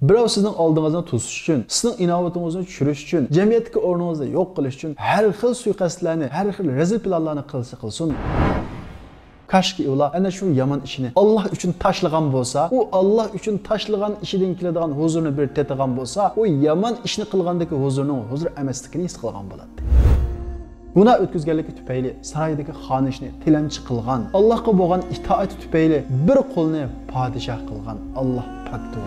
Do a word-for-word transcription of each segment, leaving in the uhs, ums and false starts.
بىراۋ سىزنىڭ ئالدىڭىزنى توسۇش ئۈچۈن، سىزنىڭ ئىناۋىتىڭىزنى چۈشۈرۈش ئۈچۈن، جەمئىيەتتىكى ئورنىڭىزنى يوق قىلىش ئۈچۈن ھەر خىل سۇيىقەستلەرنى، ھەر خىل رەزىل پىلانلارنى قىلسا قىلسۇن. كاشكى ئۇلار ئەنە شۇ يامان ئىشنى ئاللا ئۈچۈن تاشلىغان بولسا، ئۇ ئاللا ئۈچۈن تاشلىغان ئىشىدىن كېلىدىغان ھۇزۇرنى بىر تېتىغان بولسا، ئۇ يامان ئىشنى قىلغاندىكى ھۇزۇرنىڭ ھۇزۇر ئەمەسلىكىنى ھېس قىلغان بولاتتى. گۇناھ ئۆتكۈزگەنلىكى تۈپەيلى سارايدىكى خانىشنى تىلەمچى قىلغان، ئاللاھقا بولغان ئىتائىتى تۈپەيلى بىر قۇلنى پادىشاھ قىلغان ئاللاھ پاكتۇر.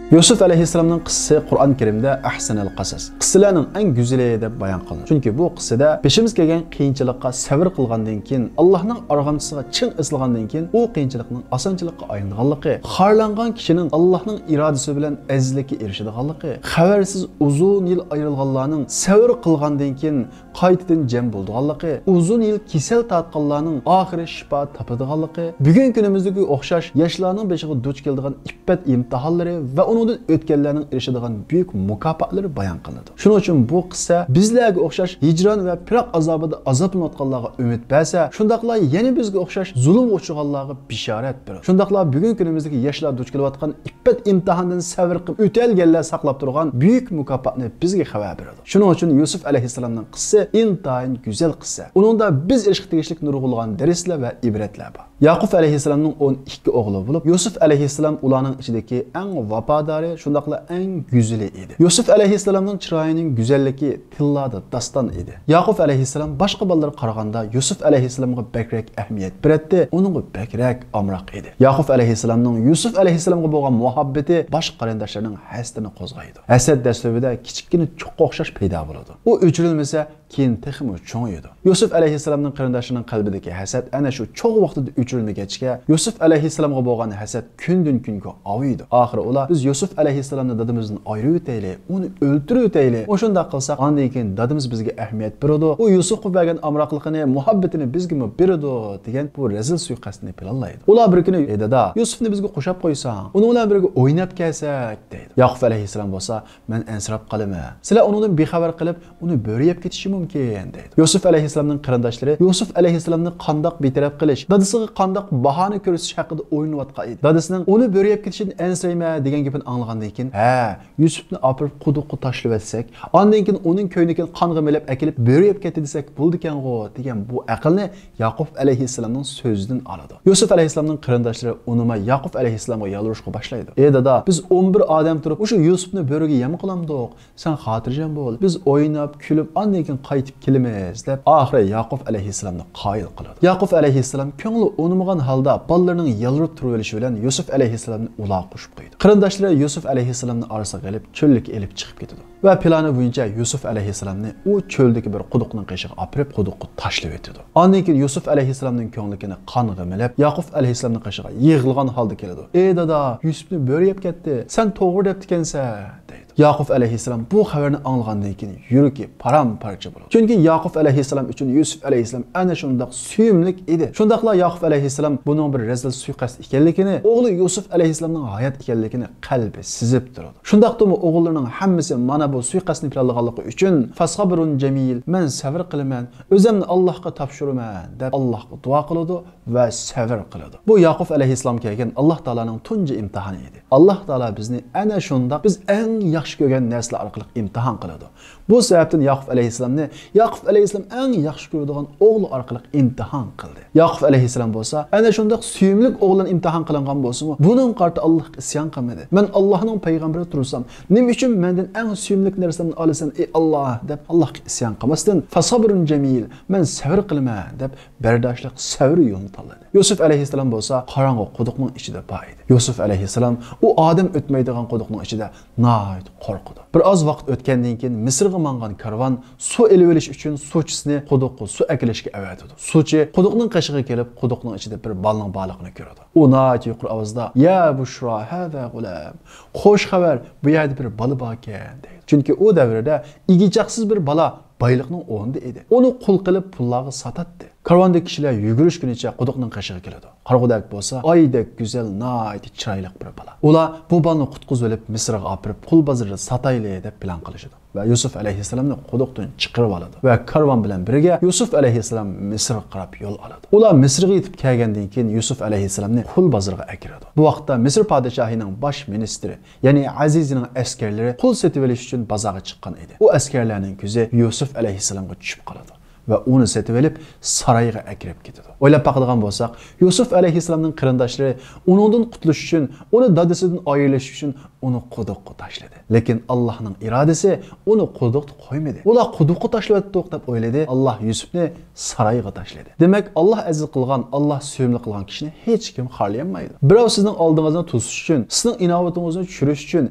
يۈسۈپ ئەلەيھىسسالامنىڭ قىسسىسى قۇرئان كەرىمدە ئەھسەنەل قەسەس، قىسسىلەرنىڭ ئەڭ گۈزىلى دەپ بايان قىلىنىدۇ. چۈنكى بۇ قىسسىدە بېشىمىز كەلگەن قىيىنچىلىققا سەۋر قىلغاندىن كېيىن، ئاللاھنىڭ ئارغامچىسىغا چىڭ ئېسىلغاندىن كېيىن، ئۇ قىيىنچىلىقنىڭ ئاسانچىلىققا ئايلىنىدىغانلىقى، خارلانغان كىشىنىڭ ئاللاھنىڭ ئىرادىسى بىلەن ئەزىزلىككە ئېرىشىدىغانلىقى، خەۋەرسىز ئۇزۇن يىل ئايرىلغانلارنىڭ سەۋر قىلغاندىن كېيىن قايتىدىن جەم بولىدىغانلىقى، ئۇزۇن يىل كېسەل تارتقانلارنىڭ ئاخىرى شىپا تاپىدىغانلىقى، بۈگۈنكى كۈنىمىزدىكى ئوخشاش ياشلارنىڭ بېشىغا دۇچ كېلىدىغان ئىپپەت ئىمتىھانلىرى ۋە ئۇنىڭدىن ئۆتكەنلەرنىڭ ئېرىشىدىغان بۈيۈك مۇكاپاتلىرى بايان قىلىنىدۇ. شۇنىڭ ئۈچۈن بۇ قىسسە بىزلەرگە ئوخشاش ھىجران ۋە پىراق ئازابىدا ئازابلىنىۋاتقانلارغا ئۈمىد بەرسە، شۇنداقلا يەنە بىزگە ئوخشاش زۇلۇمغا ئۇچرىغانلارغا بېشارەت بېرىدۇ. شۇنداقلا بۈگۈنكى كۈنىمىزدىكى ياشلار دۇچ كېلىۋاتقان ئىپپەت ئىمتىھانىدىن سەۋر قىلىپ ئۆتەلگەنلەر ساقلاپ تۇرغان بۈيۈك مۇكاپاتنى بىزگە خەۋەر بېرىدۇ. شۇنىڭ ئۈچۈن يۈسۈپ ئەلەيھىسسالامنىڭ قىسسىسى ئىنتايىن گۈزەل قىسسە. ئۇنىڭدا بىز ئېلىشقا تېگىشلىك نۇرغۇنلىغان دەرسلەر ۋە ئىبرەتلەر بار. ياقۇپ ئەلەيھىسسالامنىڭ ئون ئىككى ئوغلى بولۇپ، يۈسۈپ ئەلەيھىسسالام ئۇلارنىڭ ئىچىدىكى ئەڭ ۋاپادارى، شۇنداقلا ئەڭ گۈزىلى ئىدى. يۈسۈپ ئەلەيھىسسالامنىڭ چىرايىنىڭ گۈزەللىكى تىللادا داستان ئىدى. ياقۇپ ئەلەيھىسسالام باشقا بالىلارغا قارىغاندا يۈسۈپ ئەلەيھىسسالامغا بەكرەك ئەھمىيەت بېرەتتى، ئۇنىڭغا بەكرەك ئامراق ئىدى. ياقۇپ ئەلەيھىسسالامنىڭ يۈسۈپ ئەلەيھىسسالامغا بولغان مۇھەببىتى باشقا قېرىنداشلارنىڭ ھەسىتىنى قوزغايدۇ. ھەسەت دەسلىپىدە كىچىككىنە چوققا ئوخشاش پەيدا بولىدۇ. ئۇ ئۆچۈرۈلمىسە، كېيىن تېخىمۇ چوڭىيىدۇ. يۈسۈپ ئەلەيھىسسالامنىڭ قېرىنداشلىرىنىڭ قەلبىدىكى ھەسەت ئەنە شۇ چوغ ۋاقتىدا ئۆچۈرۈلمىگەچكە، يۈسۈپ ئەلەيھىسسالامغا بولغان ھەسەت كۈندىن-كۈنگە ئاۋۇيدۇ. ئاخىرى ئۇلار، «بىز يۈسۈپ ئەلەيھىسسالامنى دادىمىزدىن ئايرىۋېتەيلى، ئۇنى ئۆلتۈرۈۋېتەيلى. مۇشۇنداق قىلساق، ئاندىن كېيىن دادىمىز بىزگە ئەھمىيەت بېرىدۇ. ئۇ يۈسۈپقا بەرگەن ئامراقلىقىنى، مۇھەببىتىنى بىزگىمۇ بېرىدۇ» دېگەن بۇ رەزىل سۇيىقەستنى پىلانلايدۇ. ئۇلار بىر كۈنى، «ئەي دادا، يۈسۈپنى بىزگە قوشاپ قويساڭ، ئۇنىڭ بىلەن بىرگە ئويناپ كەلسەك» دەيدۇ. ياقۇپ ئەلەيھىسسالام بولسا، «مەن ئەنسىرەپ قالىمەن. سىلەر ئۇنىڭدىن بىخەۋەر قېلىپ، ئۇنى بۆرە يەپ كېتىشى مۇمكىن» دەيدۇ. يۈسۈپ ئەلەيھىسسالامنىڭ قېرىنداشلىرى يۈسۈپ ئەلەيھىسسالامنى قانداق بىتەرەپ قىلىش، دادىسىغا قانداق باھانە كۆرسىتىش ھەققىدە ئويلىنىۋاتقان ئىدى. دادىسىنىڭ «ئۇنى بۆرە يەپ كېتىشىدىن ئەنسىرەيمەن» دېگەن گېپىنى ئاڭلىغاندىن كېيىن، «ھە، يۈسۈپنى ئاپىرىپ قۇدۇققا تاشلىۋەتسەك، ئاندىن كېيىن ئۇنىڭ كۆينىكىنى قانغا مىلەپ ئەكېلىپ بۆرە يەپ كەتتى دېسەك بولىدىكەنغۇ» دېگەن بۇ ئەقىلنى ياقۇپ ئەلەيھىسسالامنىڭ سۆزىدىن ئالىدۇ. يۈسۈپ ئەلەيھىسسالامنىڭ قېرىنداشلىرى ئۇنىماي ياقۇپ ئەلەيھىسسالامغا يالۋۇرۇشقا باشلايدۇ. «ئەي دادا، بىز ئون بىر ئادەم تۇرۇپ، مۇشۇ يۈسۈپنى بۆرىگە يەم قىلامدۇق؟ سەن خاتىرجەم بول. بىز ئويناپ، كۈلۈپ، ئاندىن كېيىن قايتىپ كېلىمىز» دەپ، ئاخىرى ياقۇپ ئەلەيھىسسالامنى قايىل قىلىدۇ. ياقۇپ ئەلەيھىسسالام كۆڭلى ئۇنىمىغان ھالدا بالىلىرىنىڭ يالۋۇرۇپ تۇرۇۋېلىشى بىلەن يۈسۈپ ئەلەيھىسسالامنى ئۇلارغا قوشۇپ قويدى. قېرىنداشلىرى يۈسۈپ ئەلەيھىسسالامنى ئارىسىغا ئېلىپ، چۆللۈككە ئېلىپ چىقىپ كېتىدۇ. ۋە پىلانى بويىچە يۈسۈپ ئەلەيھىسسالامنى ئۇ چۆلدىكى بىر قۇدۇقنىڭ قېشىغا ئاپىرىپ، قۇدۇققا تاشلىۋېتىدۇ. ئاندىن كېيىن يۈسۈپ ئەلەيھىسسالامنىڭ كۆڭلىكىنى قانغا مىلەپ، ياقۇپ ئەلەيھىسسالامنىڭ قېشىغا يىغلىغان ھالدا كېلىدۇ. «ئەي دادا، يۈسۈپنى بۆرە يەپ كەتتى. سەن توغرا دەپتىكەنسەن» دەيدۇ. ياقۇپ ئەلەيھىسسالام بۇ خەۋەرنى ئاڭلىغاندىن كېيىن يۈرىكى پارام-پارچە بولىدۇ. چۈنكى ياقۇپ ئەلەيھىسسالام ئۈچۈن يۈسۈپ ئەلەيھىسسالام ئەنە شۇنداق سۆيۈملۈك ئىدى. شۇنداقلا ياقۇپ ئەلەيھىسسالام بۇنىڭ بىر رەزىل سۇيىقەست ئىكەنلىكىنى، ئوغلى يۈسۈپ ئەلەيھىسسالامنىڭ ھايات ئىكەنلىكىنى قەلبى سېزىپ تۇرىدۇ. شۇنداقتىمۇ ئوغۇللىرىنىڭ ھەممىسى مانا بۇ سۇيىقەستنى پىلانلىغانلىقى ئۈچۈن، «فەسەبرۇن جەمىل، مەن سەۋر قىلىمەن، ئۆزۈمنى ئاللاھقا تاپشۇرىمەن» دەپ ئاللاھقا دۇئا قىلىدۇ ۋە سەۋر قىلىدۇ. بۇ ياقۇپ ئەلەيھىسسالام كەلگەن ئاللاھ تائالانىڭ تۇنجى ئىمتىھانى ئىدى. ئاللاھ تائالا بىزنى ئەنە شۇنداق بىز ئەڭ ياخشى كۆرگەن نەرسىلەر ئارقىلىق ئىمتىھان قىلىدۇ. بۇ سەۋەبتىن ياقۇپ ئەلەيھىسسالامنى، ياقۇپ ئەلەيھىسسالام ئەڭ ياخشى كۆرىدىغان ئوغلى ئارقىلىق ئىمتىھان قىلدى. ياقۇپ ئەلەيھىسسالام بولسا ئەنە شۇنداق سۆيۈملۈك ئوغلىدىن ئىمتىھان قىلىنغان بولسىمۇ، بۇنىڭغا قارىتا ئاللاھقا ئىسيان قىلمىدى. «مەن ئاللاھنىڭ پەيغەمبىرى تۇرسام، نېمە ئۈچۈن مەندىن ئەڭ سۆيۈملۈك نەرسىلەرنى ئالىسەن، ئەي ئاللاھ؟» دەپ ئاللاھقا ئىسيان قىلماستىن، «فەسەبرۇن جەمىل، مەن سەۋر قىلىمەن» دەپ بەرداشلىق، سەۋر يولىنى تاللىدى. يۈسۈپ ئەلەيھىسسالام بولسا قاراڭغۇ قۇدۇقنىڭ ئىچىدە بار ئىدى. يۈسۈپ ئەلەيھىسسالام ئۇ ئادەم ئۆتمەيدىغان قۇدۇقنىڭ ئىچىدە ناھايىتى قورقىدۇ. بىر ئاز ۋاقىت ئۆتكەندىن كېيىن مىسىرغا ماڭغان كارۋان سۇ ئېلىۋېلىش ئۈچۈن سۇچىسىنى قۇدۇققا سۇ ئەكېلىشكە ئەۋەتىدۇ. سۇچى قۇدۇقنىڭ قېشىغا كېلىپ، قۇدۇقنىڭ ئىچىدە بىر بالىنىڭ بارلىقىنى كۆرىدۇ. ئۇ ناھايىتى يۇقىرى ئاۋازدا، «يا بۇشرا، ھازا غۇلام، خوش خەۋەر، بۇ يەردە بىر بالا باركەن» دەيدۇ. چۈنكى ئۇ دەۋردە ئىگە-چاقىسىز بىر بالا بايلىقنىڭ ئورنىدا ئىدى. ئۇنى قۇل قىلىپ پۇللارغا ساتاتتى. كارۋاندىكى كىشىلەر يۈگۈرۈشكۈنىچە قۇدۇقنىڭ قېشىغا كېلىدۇ. قارىغۇدەك بولسا ئايدەك گۈزەل، ناھايىتى چىرايلىق بىر بالا. ئۇلار بۇ بالىنى قۇتقۇزۇۋېلىپ مىسىرغا ئاپىرىپ قۇل بازىرىدا ساتايلى دەپ پىلان قىلىشىدۇ. ۋە يۈسۈپ ئەلەيھىسسالامنى قۇدۇقتىن چىقىرىۋالىدۇ ۋە كارۋان بىلەن بىرگە يۈسۈپ ئەلەيھىسسالام مىسىرغا قاراپ يول ئالىدۇ. ئۇلار مىسىرغا يېتىپ كەلگەندىن كېيىن يۈسۈپ ئەلەيھىسسالامنى قۇل بازىرىغا ئەكىرىدۇ. بۇ ۋاقىتتا مىسىر پادىشاھىنىڭ باش مىنىستىرى، يەنى ئەزىزىنىڭ ئەسكەرلىرى قۇل سېتىۋېلىش ئۈچۈن بازارغا چىققان ئىدى. ئۇ ئەسكەرلەرنىڭ كۆزى يۈسۈپ ئەلەيھىسسالامغا چۈشۈپ قالىدۇ ۋە ئۇنى سېتىۋېلىپ سارايغا ئەكىرىپ كېتىدۇ. ئويلاپ باقىدىغان بولساق، يۈسۈپ ئەلەيھىسسالامنىڭ قېرىنداشلىرى ئۇنىڭدىن قۇتۇلۇش ئۈچۈن، ئۇنى دادىسىدىن ئايرىلىش ئۈچۈن ئۇنى قۇدۇققا تاشلىدى. لېكىن ئاللاھنىڭ ئىرادىسى ئۇنى قۇدۇقتا قويمىدى. ئۇلار قۇدۇققا تاشلىۋەتتۇق دەپ ئويلىدى، ئاللاھ يۈسۈپنى سارايغا تاشلىدى. دېمەك، ئاللاھ ئەزىز قىلغان، ئاللاھ سۆيۈملۈك قىلغان كىشىنى ھېچكىم خارلىيالمايدۇ. بىراۋ سىزنىڭ ئالدىڭىزنى توسۇش ئۈچۈن، سىزنىڭ ئىناۋىتىڭىزنى چۈشۈرۈش ئۈچۈن،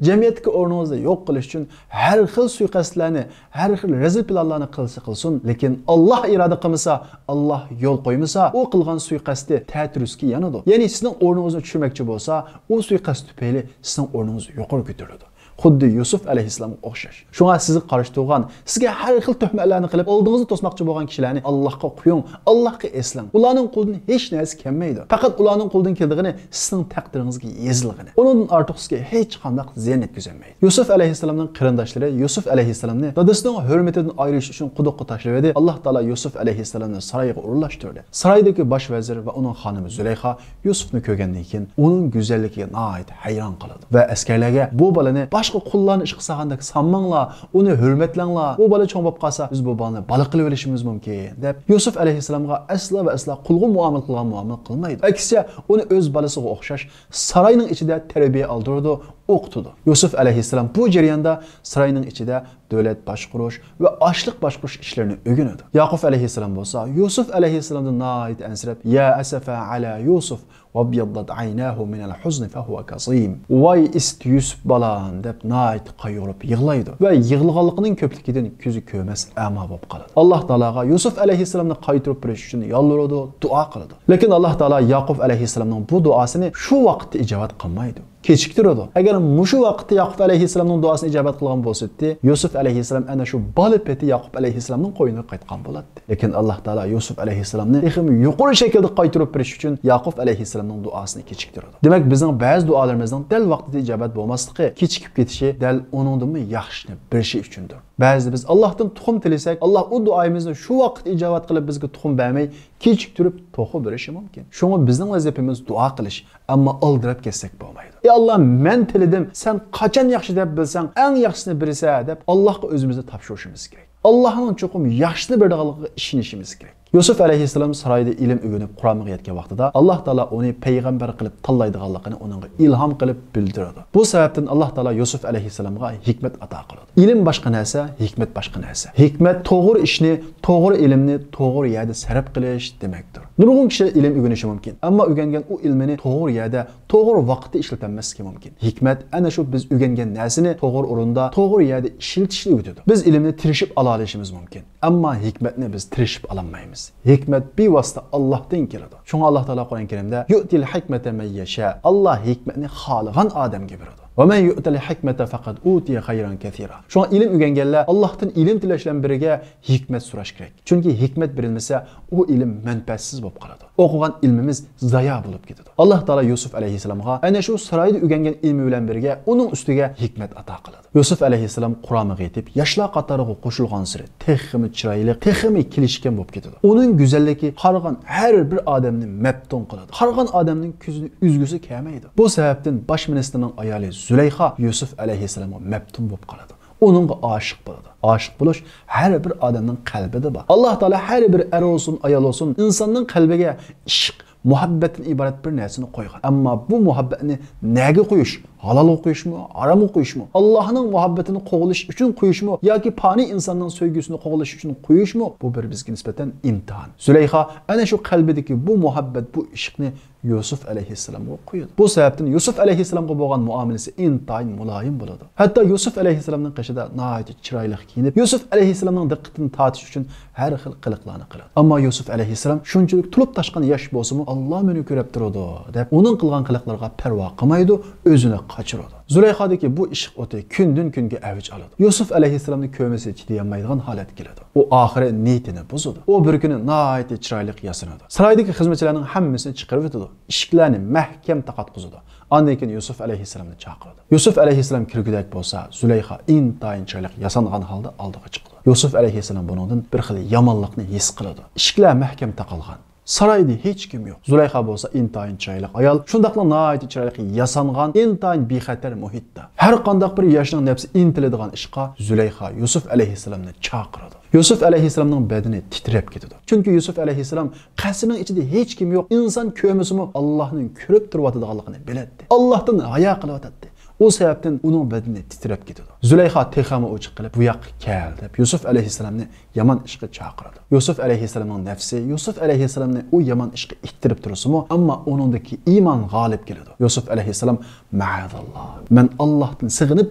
جەمئىيەتتىكى ئورنىڭىزنى يوق قىلىش ئۈچۈن ھەر خىل سۇيىقەستلەرنى، ھەر خىل رەزىل پىلانلارنى قىلسا قىلسۇن، لېكىن ئاللاھ ئىرادە قىلمىسا، ئاللاھ يول قويمىسا، ئۇ قىلغان سۇيىقەستى تەتۈرۈسكە يانىدۇ. يەنى سىزنىڭ ئورنىڭىزنى چۈشۈرمەكچى بولسا، ئۇ سۇيىقەست تۈپەيلى سىزنىڭ ئورنىڭىز يۇقىرى كۆتۈرۈلىدۇ. خۇددى يۈسۈپ ئەلەيھىسسالامغا ئوخشاش. شۇڭا سىزگە قارشى تۇرغان، سىزگە ھەر خىل تۆھمەتلەرنى قىلىپ، ئالدىڭىزدا توسماقچى بولغان كىشىلەرنى ئاللاھقا قويۇڭ، ئاللاھقا ئېسىلىڭ. ئۇلارنىڭ قولىدىن ھېچ نەرسە كەلمەيدۇ. پەقەت ئۇلارنىڭ قولىدىن كېلىدىغىنى سىزنىڭ تەقدىرىڭىزگە يېزىلغىنى. ئۇنىڭدىن ئارتۇق سىزگە ھېچقانداق زىيان يەتكۈزەلمەيدۇ. يۈسۈپ ئەلەيھىسسالامنىڭ قېرىنداشلىرى يۈسۈپ ئەلەيھىسسالامنى دادىسىنىڭ ھۆرمىتىدىن ئايرىش ئۈچۈن قۇدۇققا تاشلىۋىدى. ئاللاھ تائالا يۈسۈپ ئەلەيھىسسالامنى سارايغا ئورۇنلاشتۇردى. سارايدىكى باش ۋەزىر ۋە ئۇنىڭ خانىمى زۇلەيخا يۈسۈپنى كۆرگەندىن كېيىن ئۇنىڭ گۈزەللىكىگە ناھايىتى ھەيران قالىدۇ ۋە ئەسكەرلەرگە، بۇ بالىنى باشقا قۇللارنى ئىشقا سالغاندەك سالماڭلار، ئۇنى ھۆرمەتلەڭلار، بۇ بالا چوڭ بولۇپ قالسا بىز بۇ بالىنى بالا قىلىۋېلىشىمىز مۇمكىن دەپ يۈسۈپ ئەلەيھىسسالامغا ئەسلا ۋە ئەسلا قۇلغا مۇئامىلە قىلغان مۇئامىلە قىلمايدۇ. ئەكسىچە ئۇنى ئۆز بالىسىغا ئوخشاش ساراينىڭ ئىچىدە تەربىيە ئالدۇرىدۇ، ئوقۇتىدۇ. يۈسۈپ ئەلەيھىسسالام بۇ جەرياندا ساراينىڭ ئىچىدە دۆلەت باشقۇرۇش ۋە ئاشلىق باشقۇرۇش ئىشلىرىنى ئۆگىنىدۇ. ياقۇپ ئەلەيھىسسالام بولسا يۈسۈپ ئەلەيھىسسالامدىن ناھايىتى ئەنسىرەپ، يا ئەسەفە ئەلا يۈسۈپ، ۋەبيەددەت ئەيناھۇ مىنەل ھۇزنى فەھۇۋە كەزىم. ۋاي ئىسىت يۈسۈپ بالام دەپ ناھايىتى قايغۇرۇپ يىغلايدۇ ۋە يىغلىغانلىقىنىڭ كۆپلۈكىدىن كۆزى كۆرمەس ئەما بولۇپ قالىدۇ. ئاللاھ تائالاغا يۈسۈپ ئەلەيھىسسالامنى قايتۇرۇپ بېرىش ئۈچۈن يالۋۇرىدۇ، دۇئا قىلىدۇ. لېكىن ئاللاھ تائالا ياقۇپ ئەلەيھىسسالامنىڭ بۇ دۇئاسىنى شۇ ۋاقىتتا ئىجابەت قىلمايدۇ. كېچىكتۈرىدۇ. ئەگەر مۇشۇ ۋاقىتتا ياقۇپ ئەلەيھىسسالامنىڭ دۇئاسىنى ئىجابەت قىلغان بولسىدى، يۈسۈپ ئەلەيھىسسالام ئەنە شۇ بالا پېتى ياقۇپ ئەلەيھىسسالامنىڭ قوينىغا قايتقان بولاتتى. لېكىن ئاللاھ تائالا يۈسۈپ ئەلەيھىسسالامنى تېخىمۇ يۇقىرى شەكىلدە قايتۇرۇپ بېرىش ئۈچۈن ياقۇپ ئەلەيھىسسالامنىڭ دۇئاسىنى كېچىكتۈرىدۇ. دېمەك، بىزنىڭ بەزى دۇئالىرىمىزنىڭ دەل ۋاقتىدا ئىجابەت بولماسلىقى، كېچىكىپ كېتىشى دەل ئۇنىڭدىنمۇ ياخشىنى بېرىشى ئۈچۈندۇر. بەزىدە بىز ئاللاھتىن تۇخۇم تىلىسەك، ئاللاھ ئۇ دۇئايىمىزنى شۇ ۋاقىت ئىجابەت قىلىپ، بىزگە تۇخۇم بەرمەي، كېچىكتۈرۈپ توخۇ بېرىشى مۇمكىن. شۇڭا بىزنىڭ ۋەزىپىمىز دۇئا قىلىش، ئەمما ئالدىراپ كەتسەك بولمايدۇ. ئى ئاللاھ، مەن تىلىدىم، سەن قاچان ياخشى دەپ بىلسەڭ، ئەڭ ياخشىسىنى بېرىسەن دەپ ئاللاھقا ئۆزىمىزنى تاپشۇرۇشىمىز كېرەك. ئاللاھنىڭ چوقۇم ياخشىسىنى بېرىدىغانلىقىغا ئىشىنىشىمىز كېرەك. يۈسۈپ ئەلەيھىسسالام سارايدا ئىلىم ئۆگىنىپ قۇرامىغا يەتكەن ۋاقتىدا، ئاللاھ تائالا ئۇنى پەيغەمبەر قىلىپ تاللايدىغانلىقىنى ئۇنىڭغا ئىلھام قىلىپ بىلدۈرىدۇ. بۇ سەۋەبتىن ئاللاھ تائالا يۈسۈپ ئەلەيھىسسالامغا ھېكمەت ئاتا قىلىدۇ. ئىلىم باشقا نەرسە، ھېكمەت باشقا نەرسە. ھېكمەت توغرا ئىشنى، توغرا ئىلىمنى توغرا يەردە سەرپ قىلىش دېمەكتۇر. نۇرغۇن كىشىلەر ئىلىم ئۆگىنىشى مۇمكىن، ئەمما ئۆگەنگەن ئۇ ئىلمىنى توغرا يەردە، توغرا ۋاقىتتا ئىشلىتەلمەسلىكى مۇمكىن. ھېكمەت ئەنە شۇ بىز ئۆگەنگەن نەرسىنى توغرا ئورۇندا، توغرا يەردە ئىشلىتىشنى ئۆگىتىدۇ. بىز ئىلىمنى تىرىشىپ ئالالىشىمىز مۇمكىن، ئەمما ھېكمەتنى بىز تىرىشىپ ئالالمايمىز. ھېكمەت بىۋاسىتە ئاللاھتىن كېلىدۇ. شۇڭا ئاللاھ تائالا قۇرئان كەرىمدە، يۇئتىل ھىكمەتە مەن يەشا، ئاللاھ ھېكمەتنى خالىغان ئادەمگە بېرىدۇ. ۋە مەن يۇئتىل ھىكمەتە فەقەد ئۇتىيە خەيرەن كەسىرا. شۇڭا ئىلىم ئۆگەنگەنلەر ئاللاھتىن ئىلىم تىلەش بىلەن بىرگە ھېكمەت سوراش كېرەك. چۈنكى ھېكمەت بېرىلمىسە، ئۇ ئىلىم مەنپەئەتسىز بولۇپ قالىدۇ. ئوقۇغان ئىلمىمىز زايا بولۇپ كېتىدۇ. ئاللاھ تائالا يۈسۈپ ئەلەيھىسسالامغا ئەنە شۇ سارايدا ئۆگەنگەن ئىلمى بىلەن بىرگە ئۇنىڭ ئۈستىگە ھېكمەت ئاتا قىلىدۇ. يۈسۈپ ئەلەيھىسسالام قۇرامىغا يېتىپ، ياشلار قاتارىغا قوشۇلغانسېرى تېخىمۇ چىرايلىق، تېخىمۇ كېلىشكەن بولۇپ كېتىدۇ. ئۇنىڭ گۈزەللىكى قارىغان ھەر بىر ئادەمنى مەپتۇن قىلىدۇ. قارىغان ئادەمنىڭ كۆزىنى ئۈزگۈسى كەلمەيدۇ. بۇ سەۋەبتىن باش مىنىستىرنىڭ ئايالى زۇلەيخا يۈسۈپ ئەلەيھىسسالامغا مەپتۇن بولۇپ قالىدۇ. ئۇنىڭغا ئاشىق بولىدۇ. ئاشىق بولۇش ھەر بىر ئادەمنىڭ قەلبىدە بار. ئاللاھ تائالا ھەر بىر ئەر بولسۇن، ئايال بولسۇن، ئىنساننىڭ قەلبىگە ئىشق، مۇھەببەتتىن ئىبارەت بىر نەرسىنى قويغان. ئەمما بۇ مۇھەببەتنى نەگە قويۇش؟ ھالالغا قويۇشمۇ؟ ھارامغا قويۇشمۇ؟ ئاللاھنىڭ مۇھەببىتىنى قوغلىش ئۈچۈن قويۇشمۇ ياكى پانىي ئىنساننىڭ سۆيگۈسىنى قوغلىش ئۈچۈن قويۇشمۇ؟ بۇ بىر بىزگە نىسبەتەن ئىمتىھان. زۇلەيخا ئەنە شۇ قەلبىدىكى بۇ مۇھەببەت، بۇ ئىشقنى يۈسۈپ ئەلەيھىسسالامغا قويىدۇ. بۇ سەۋەبتىن يۈسۈپ ئەلەيھىسسالامغا بولغان مۇئامىلىسى ئىنتايىن مۇلايىم بولىدۇ. ھەتتا يۈسۈپ ئەلەيھىسسالامنىڭ قېشىدا ناھايىتى چىرايلىق كىيىنىپ، يۈسۈپ ئەلەيھىسسالامنىڭ دىققىتىنى تارتىش ئۈچۈن ھەر خىل قىلىقلارنى قىلىدۇ. ئەمما يۈسۈپ ئەلەيھىسسالام شۇنچىلىك تولۇپ تاشقان ياش بولسىمۇ، «ئاللا مېنى كۆرۈپ تۇرىدۇ» دەپ، ئۇنىڭ قىلغان قىلىقلىرىغا پەرۋا قىلمايدۇ، ئۆزىنى قاچۇرىدۇ. زۇلەيخادىكى بۇ ئىشق ئوتى كۈندىن-كۈنگە ئەۋج ئالىدۇ. يۈسۈپ ئەلەيھىسسالامنى كۆرمىسە چىدىيالمايدىغان ھالەتكە كېلىدۇ. ئۇ ئاخىرى نىيىتىنى بۇزىدۇ. ئۇ بىر كۈنى ناھايىتى چىرايلىق ياسىنىدۇ. سارايدىكى خىزمەتچىلەرنىڭ ھەممىسىنى چىقىرىۋېتىدۇ. ئىشىكلەرنى مەھكەم تاقاتقۇزىدۇ. ئاندىن كېيىن يۈسۈپ ئەلەيھىسسالامنى چاقىرىدۇ. يۈسۈپ ئەلەيھىسسالام كىرگۈدەك بولسا، زۇلەيخا ئىنتايىن چىرايلىق ياسانغان ھالدا ئالدىغا چىقىدۇ. يۈسۈپ ئەلەيھىسسالام بۇنىڭدىن بىر خىل يامانلىقنى ھېس قىلىدۇ. ئىشىكلەر مەھكەم تاقالغان. سارايدا ھېچكىم يوق. زۇلەيخا بولسا ئىنتايىن چىرايلىق ئايال، شۇنداقلا ناھايىتى چىرايلىق ياسانغان، ئىنتايىن بىخەتەر مۇھىتتا. ھەر قانداق بىر ياشنىڭ نەپسى ئىنتىلىدىغان ئىشقا زۇلەيخا يۈسۈپ ئەلەيھىسسالامنى چاقىرىدۇ. يۈسۈپ ئەلەيھىسسالامنىڭ بەدىنى تىترەپ كېتىدۇ. چۈنكى يۈسۈپ ئەلەيھىسسالام قەسرىنىڭ ئىچىدە ھېچكىم يوق، ئىنسان كۆرمىسىمۇ ئاللاھنىڭ كۆرۈپ تۇرۇۋاتىدىغانلىقىنى بىلەتتى. ئاللاھتىن ھايا قىلىۋاتاتتى. ئۇ سەۋەبتىن ئۇنىڭ بەدىنى تىترەپ كېتىدۇ. زۇلەيخا تېخىمۇ ئوچۇق قىلىپ، بۇ ياققا كەل دەپ يۈسۈپ ئەلەيھىسسالامنى يامان ئىشقا چاقىرىدۇ. يۈسۈپ ئەلەيھىسسالامنىڭ نەپسى يۈسۈپ ئەلەيھىسسالامنى ئۇ يامان ئىشقا ئىتتىرىپ تۇرسىمۇ، ئەمما ئۇنىڭدىكى ئىمان غالىب كېلىدۇ. يۈسۈپ ئەلەيھىسسالام، مەئەزەللا، مەن ئاللاھتىن سېغىنىپ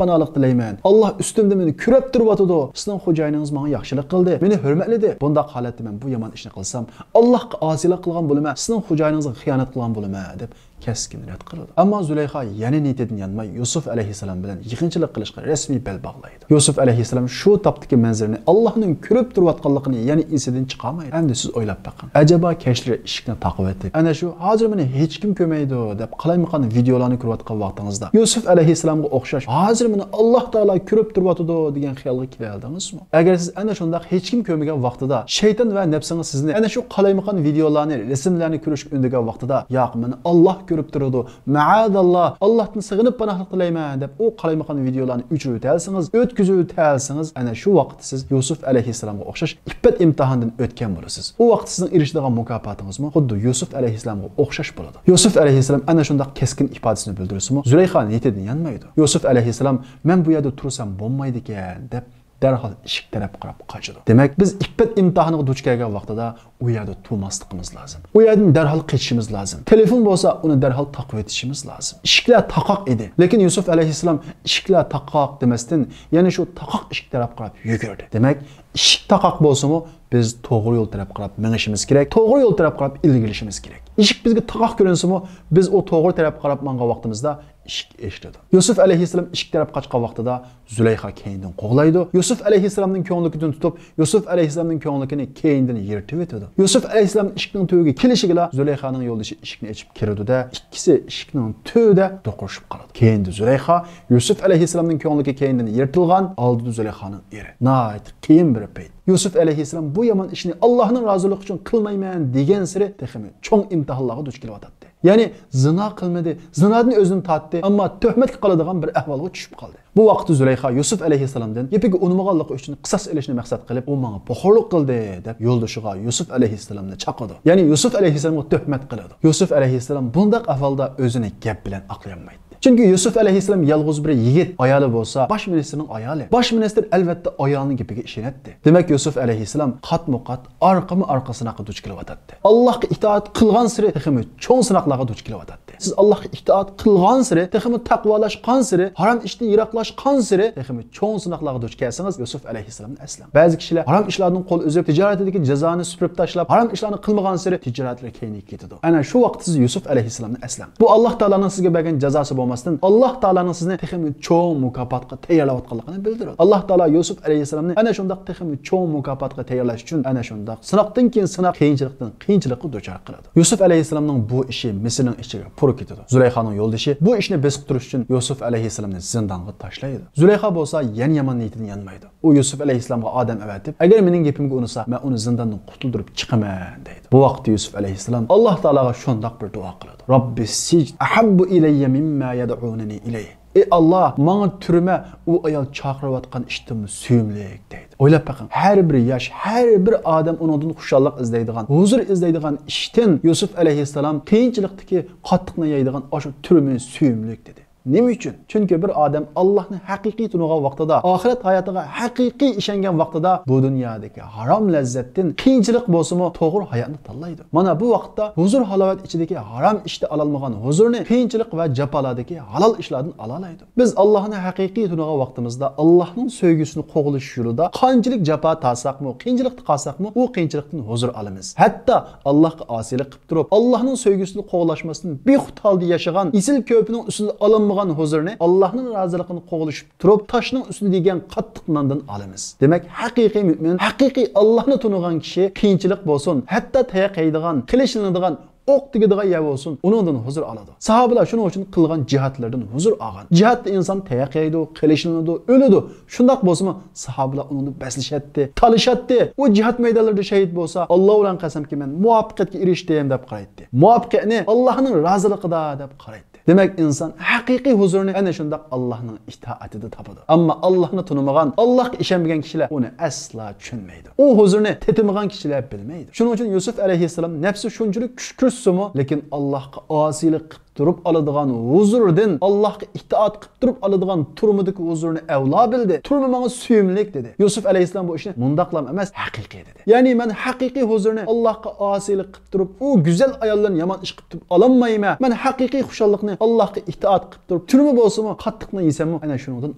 پاناھلىق تىلەيمەن. ئاللاھ ئۈستۈمدە مېنى كۆرۈپ تۇرۇۋاتىدۇ. سىزنىڭ خوجايىنىڭىز ماڭا ياخشىلىق قىلدى، مېنى ھۆرمەتلىدى. بۇنداق ھالەتتە مەن بۇ يامان ئىشنى قىلسام، ئاللاھقا ئاسىيلىق قىلغان بولىمەن، سىزنىڭ خوجايىنىڭىزغا خىيانەت قىلغان بولىمەن دەپ كەسكىن رەت قىلىدۇ. ئەمما زۇلەيخا يەنە نىيىتىدىن يانماي، يۈسۈپ ئەلەيھىسسالام بىلەن يېقىنچىلىق قىلىشقا رەسمىي بەل باغلايدۇ. يۈسۈپ ئەلەيھىسسالام شۇ تاپتىكى مەنزىرىنى، ئاللاھنىڭ كۆرۈپ تۇرۇۋاتقانلىقىنى يەنە ئېسىدىن چىقارمايدۇ. ئەمدى سىز ئويلاپ بېقىڭ. ئەجەبا كەچلىرى ئىشىكنى تاقىۋېتىپ، ئەنە شۇ ھازىر مېنى ھېچكىم كۆرمەيدۇ دەپ قالايمىقان ۋىدىيولارنى كۆرۈۋاتقان ۋاقتىڭىزدا، يۈسۈپ ئەلەيھىسسالامغا ئوخشاش ھازىر مېنى ئاللاھ تائالا كۆرۈپ تۇرۇۋاتىدۇ دېگەن خىيالغا كېلەلدىڭىزمۇ؟ ئەگەر سىز ئەنە شۇنداق ھېچكىم كۆرمىگەن ۋاقتىدا شەيتان ۋە نەپسىڭىز سىزنى ئەنە شۇ قالايمىقان ۋىدىيولارنى، رەسىملەرنى كۆرۈشكە ئۈندىگەن ۋاقتىدا، ياق، مېنى ئاللاھ كۆرۈپ تۇرىدۇ، مەئەزەللا، ئاللاھتىن سېغىنىپ پاناھلىق تىلەيمەن دەپ ئۇ قالايمىقان ۋىدىيولارنى ئۆچۈرۈۋېتەلىسىڭىز، ئۆتكۈزۈۋېتەلىسىڭىز، ئەنە شۇ ۋاقىتتا سىز يۈسۈپ ئەلەيھىسسالامغا ئوخشاش ئىپپەت ئىمتىھانىدىن ئۆتكەن بولىسىز. ئۇ ۋاقىتتا سىزنىڭ ئېرىشىدىغان مۇكاپاتىڭىزمۇ خۇددى يۈسۈپ ئەلەيھىسسالامغا ئوخشاش بولىدۇ. يۈسۈپ ئەلەيھىسسالام ئەنە شۇنداق كەسكىن ئىپادىسىنى بىلدۈرسىمۇ، زۇلەيخا نىيىتىدىن يانمايدۇ. يۈسۈپ ئەلەيھىسسالام، مەن بۇ يەردە تۇرسام بولمايدىكەن دەپ، دەرھال ئىشىك تەرەپ قاراپ قاچىدۇ. دېمەك، بىز ئىپپەت ئىمتىھانىغا دۇچ كەلگەن ۋاقتىدا ئۇ يەردە تۇرماسلىقىمىز لازىم. ئۇ يەردىن دەرھال قېچىشىمىز لازىم. تېلېفون بولسا، ئۇنى دەرھال تاقىۋېتىشىمىز لازىم. ئىشىكلەر تاقاق ئىدى. لېكىن يۈسۈپ ئەلەيھىسسالام ئىشىكلەر تاقاق دېمەستىن، يەنە شۇ تاقاق ئىشىك تەرەپ قاراپ يۈگۈردى. دېمەك، ئىشىك تاقاق بولسىمۇ، بىز توغرا يول تەرەپ قاراپ مېڭىشىمىز كېرەك، توغرا يول تەرەپ قاراپ ئىلگىرىلىشىمىز كېرەك. ئىشىك بىزگە تاقاق كۆرۈنسىمۇ، بىز ئۇ توغرا تەرەپ قاراپ ماڭغان ۋاقتىمىزدا ئىشىك ئېچىلىدۇ. يۈسۈپ ئەلەيھىسسالام ئىشىك تەرەپ قاچقان ۋاقتىدا زۇلەيخا كەينىدىن قوغلايدۇ. يۈسۈپ ئەلەيھىسسالامنىڭ كۆڭلىكىدىن تۇتۇپ، يۈسۈپ ئەلەيھىسسالامنىڭ كۆڭلىكىنى كەينىدىن يىرتىۋېتىدۇ. يۈسۈپ ئەلەيھىسسالام ئىشىكنىڭ تۈۋىگە كېلىشىگىلا زۇلەيخانىڭ يولدىشى ئىشىكنى ئېچىپ كىرىدۇ-دە، ئىككىسى ئىشىكنىڭ تۈۋىدە دوقۇرۇشۇپ قالىدۇ. كەينىدە زۇلەيخا، يۈسۈپ ئەلەيھىسسالامنىڭ كۆڭلىكى كەينىدىن يىرتىلغان، ئالدىدا زۇلەيخانىڭ ئېرى. ناھايىتى قىيىن بىر پەيت. يۈسۈپ ئەلەيھىسسالام بۇ يامان ئىشنى ئاللاھنىڭ رازىلىقى ئۈچۈن قىلمايمەن دېگەنسېرى تېخىمۇ چوڭ ئىمتىھانلارغا دۇچ كېلىۋاتاتتى. يەنى زىنا قىلمىدى، زىنادىن ئۆزىنى تارتتى، ئەمما تۆھمەتكە قالىدىغان بىر ئەھۋالغا چۈشۈپ قالدى. بۇ ۋاقىتتا زۇلەيخا يۈسۈپ ئەلەيھىسسالامدىن گېپىگە ئۇنىمىغانلىقى ئۈچۈن قىساس ئېلىشنى مەقسەت قىلىپ، ئۇ ماڭا پوخۇرلۇق قىلدى دەپ يولدىشىغا يۈسۈپ ئەلەيھىسسالامنى چاقىدۇ. يەنى يۈسۈپ ئەلەيھىسسالامغا تۆھمەت قىلىدۇ. يۈسۈپ ئەلەيھىسسالام بۇنداق ئەھۋالدا ئۆزىنى گەپ بىلەن ئاقلىيالمايتتى. چۈنكى يۈسۈپ ئەلەيھىسسالام يالغۇز بىر يىگىت، ئايالى بولسا باش مىنىستىرنىڭ ئايالى. باش مىنىستىر ئەلۋەتتە ئايالىنىڭ گېپىگە ئىشىنەتتى. دېمەك، يۈسۈپ ئەلەيھىسسالام قاتمۇ قات، ئارقىمۇ ئارقا سىناققا دۇچ كېلىۋاتاتتى. ئاللاھقا ئىتائەت قىلغانسېرى تېخىمۇ چوڭ سىناقلارغا دۇچ كېلىۋاتاتتى. سىز ئاللاھقا ئىتائەت قىلغانسېرى، تېخىمۇ تەقۋالاشقانسېرى، ھارام ئىشتىن يىراقلاشقانسېرى، تېخىمۇ چوڭ سىناقلارغا دۇچ كەلسىڭىز، يۈسۈپ ئەلەيھىسسالامنى ئەسلەڭ. بەزى كىشىلەر ھارام ئىشلاردىن قول ئۈزۈپ، تىجارىتىدىكى جازانى سۈپۈرۈپ تاشلاپ، ھارام ئىشلارنى قىلمىغانسېرى تىجارەتلىرى كەينىگە كېتىدۇ. ئەنە شۇ ۋاقىتتا سىز يۈسۈپ ئەلەيھىسسالامنى ئەسلەڭ. بۇ ئاللاھ تائالانىڭ سىزگە بەرگەن جازاسى بولماستىن، ئاللاھ تائالانىڭ سىزنى تېخىمۇ چوڭ مۇكاپاتقا تەييارلاۋاتقانلىقىنى بىلدۈرىدۇ. ئاللاھ تائالا يۈسۈپ ئەلەيھىسسالامنى ئەنە شۇنداق تېخىمۇ چوڭ مۇكاپاتقا تەييارلاش ئۈچۈن ئەنە شۇنداق سىناقتىن كېيىن سىناق، قىيىنچىلىقتىن قىيىنچىلىققا دۇچار قىلىدۇ. يۈسۈپ ئەلەيھىسسالامنىڭ بۇ ئىشى مىسىرنىڭ ئىچىگە پۇر كېتىدۇ. زۇلەيخانىڭ يولدىشى بۇ ئىشنى بېسىپ تۇرۇش ئۈچۈن يۈسۈپ ئەلەيھىسسالامنى زىندانغا تاشلايدۇ. زۇلەيخا بولسا يەنە يامان نىيىتىدىن يانمايدۇ. ئۇ يۈسۈپ ئەلەيھىسسالامغا ئادەم ئەۋەتىپ، ئەگەر مېنىڭ گېپىمگە ئۇنىسا، مەن ئۇنى زىنداندىن قۇتۇلدۇرۇپ چىقىمەن، دەيدۇ. بۇ ۋاقىتتا يۈسۈپ ئەلەيھىسسالام ئاللاھ تائالاغا شۇنداق بىر دۇئا قىلىدۇ: رەببى سىجن ئەھەببۇ ئىلەييە مىمما يەدئۇنەنى ئىلەيھ. ئى ئاللاھ، ماڭا تۈرمە ئۇ ئايال چاقىرىۋاتقان ئىشتىنمۇ سۆيۈملۈك، دەيدۇ. ئويلاپ بېقىڭ، ھەر بىر ياش، ھەر بىر ئادەم ئۇنىڭدىن خۇشاللىق ئىزدەيدىغان، ھۇزۇر ئىزدەيدىغان ئىشتىن يۈسۈپ ئەلەيھىسسالام قىيىنچىلىقتىكى قاتتىقنى يەيدىغان ئاشۇ تۈرمىنى سۆيۈملۈك، دېدى. نېمە ئۈچۈن؟ چۈنكى بىر ئادەم ئاللاھنى ھەقىقىي تونۇغان ۋاقتىدا، ئاخىرەت ھاياتىغا ھەقىقىي ئىشەنگەن ۋاقتىدا بۇ دۇنيادىكى ھارام لەززەتتىن قىيىنچىلىق بولسىمۇ توغرا ھاياتنى تاللايدۇ. مانا بۇ ۋاقىتتا ھۇزۇر-ھالاۋەت ئىچىدىكى ھارام ئىشتا ئالالمىغان ھۇزۇرنى قىيىنچىلىق ۋە جاپالاردىكى ھالال ئىشلاردىن ئالالايدۇ. بىز ئاللاھنى ھەقىقىي تونۇغان ۋاقتىمىزدا ئاللاھنىڭ سۆيگۈسىنى قوغلىشىش يولىدا قانچىلىك جاپا تارتساقمۇ، قىيىنچىلىقتا قالساقمۇ، ئۇ قىيىنچىلىقتىن ھۇزۇر ئالىمىز. ھەتتا ئاللاھقا ئاسىيلىق قىلىپ تۇرۇپ، ئاللاھنىڭ سۆيگۈسىنى قوغلاشماستىن بىخۇد ھالدا ياشىغان، ئېسىل كۆرپىنىڭ ئۈستىدە ئالىنمىغان ھۇزۇرنى، ئاللاھنىڭ رازىلىقىنى قوغلىشىپ تۇرۇپ، تاشنىڭ ئۈستىدە يېگەن قاتتىق ناندىن ئالىمىز. دېمەك، ھەقىقىي مۆمىن، ھەقىقىي ئاللاھنى تونۇغان كىشى قىيىنچىلىق بولسۇن، ھەتتا تاياق يەيدىغان، قىلىچلىنىدىغان، ئوق تېگىدىغان يەر بولسۇن، ئۇنىڭدىن ھۇزۇر ئالىدۇ. ساھابىلار شۇنىڭ ئۈچۈن قىلغان جىھادلىرىدىن ھۇزۇر ئالغان. جىھادتا ئىنسان تاياق يەيدۇ، قىلىچلىنىدۇ، ئۆلىدۇ. شۇنداق بولسىمۇ، ساھابىلار ئۇنىڭدا بەسلىشەتتى، تالىشاتتى. ئۇ جىھاد مەيدانلىرىدا شېھىت بولسا، ئاللا بىلەن قەسەمكى، مەن مۇۋەپپەقىيەتكە ئېرىشتىم دەپ قارايتتى. مۇۋەپپەقىيەتنى ئاللاھنىڭ رازىلىقىدا دەپ قارايتتى. دېمەك، ئىنسان ھەقىقىي ھۇزۇرنى ئەنە شۇنداق ئاللاھنىڭ ئىتائىتىدە تاپىدۇ. ئەمما ئاللاھنى تونۇمىغان، ئاللاھقا ئىشەنمىگەن كىشىلەر ئۇنى ئەسلا چۈشەنمەيدۇ. ئۇ ھۇزۇرنى تېتىمىغان كىشىلەر بىلمەيدۇ. شۇنىڭ ئۈچۈن يۈسۈپ ئەلەيھىسسالام نەپسى شۇنچىلىك كۈچ كۆرسىمۇ، لېكىن ئاللاھقا ئاسىيلىق قىلىپ تۇرۇپ ئالىدىغان ھۇزۇردىن، ئاللاھقا ئىتائەت قىلىپ تۇرۇپ ئالىدىغان تۈرمىدىكى ھۇزۇرنى ئەۋلا بىلدى. تۈرمە ماڭا سۆيۈملۈك دېدى. يۈسۈپ ئەلەيھىسسالام بۇ ئىشنى مۇنداقلام ئەمەس، ھەقىقىي دېدى. يەنى مەن ھەقىقىي ھۇزۇرنى ئاللاھقا ئاسىيلىق قىلىپ تۇرۇپ، ئۇ گۈزەل ئاياللارنى يامان ئىش قىلىپ تۇرۇپ ئالالمايمەن. مەن ھەقىقىي خۇشاللىقنى ئاللاھقا ئىتائەت قىلىپ تۇرۇپ، تۈرمە بولسىمۇ، قاتتىقنى يېسەممۇ، ئەنە شۇنىڭدىن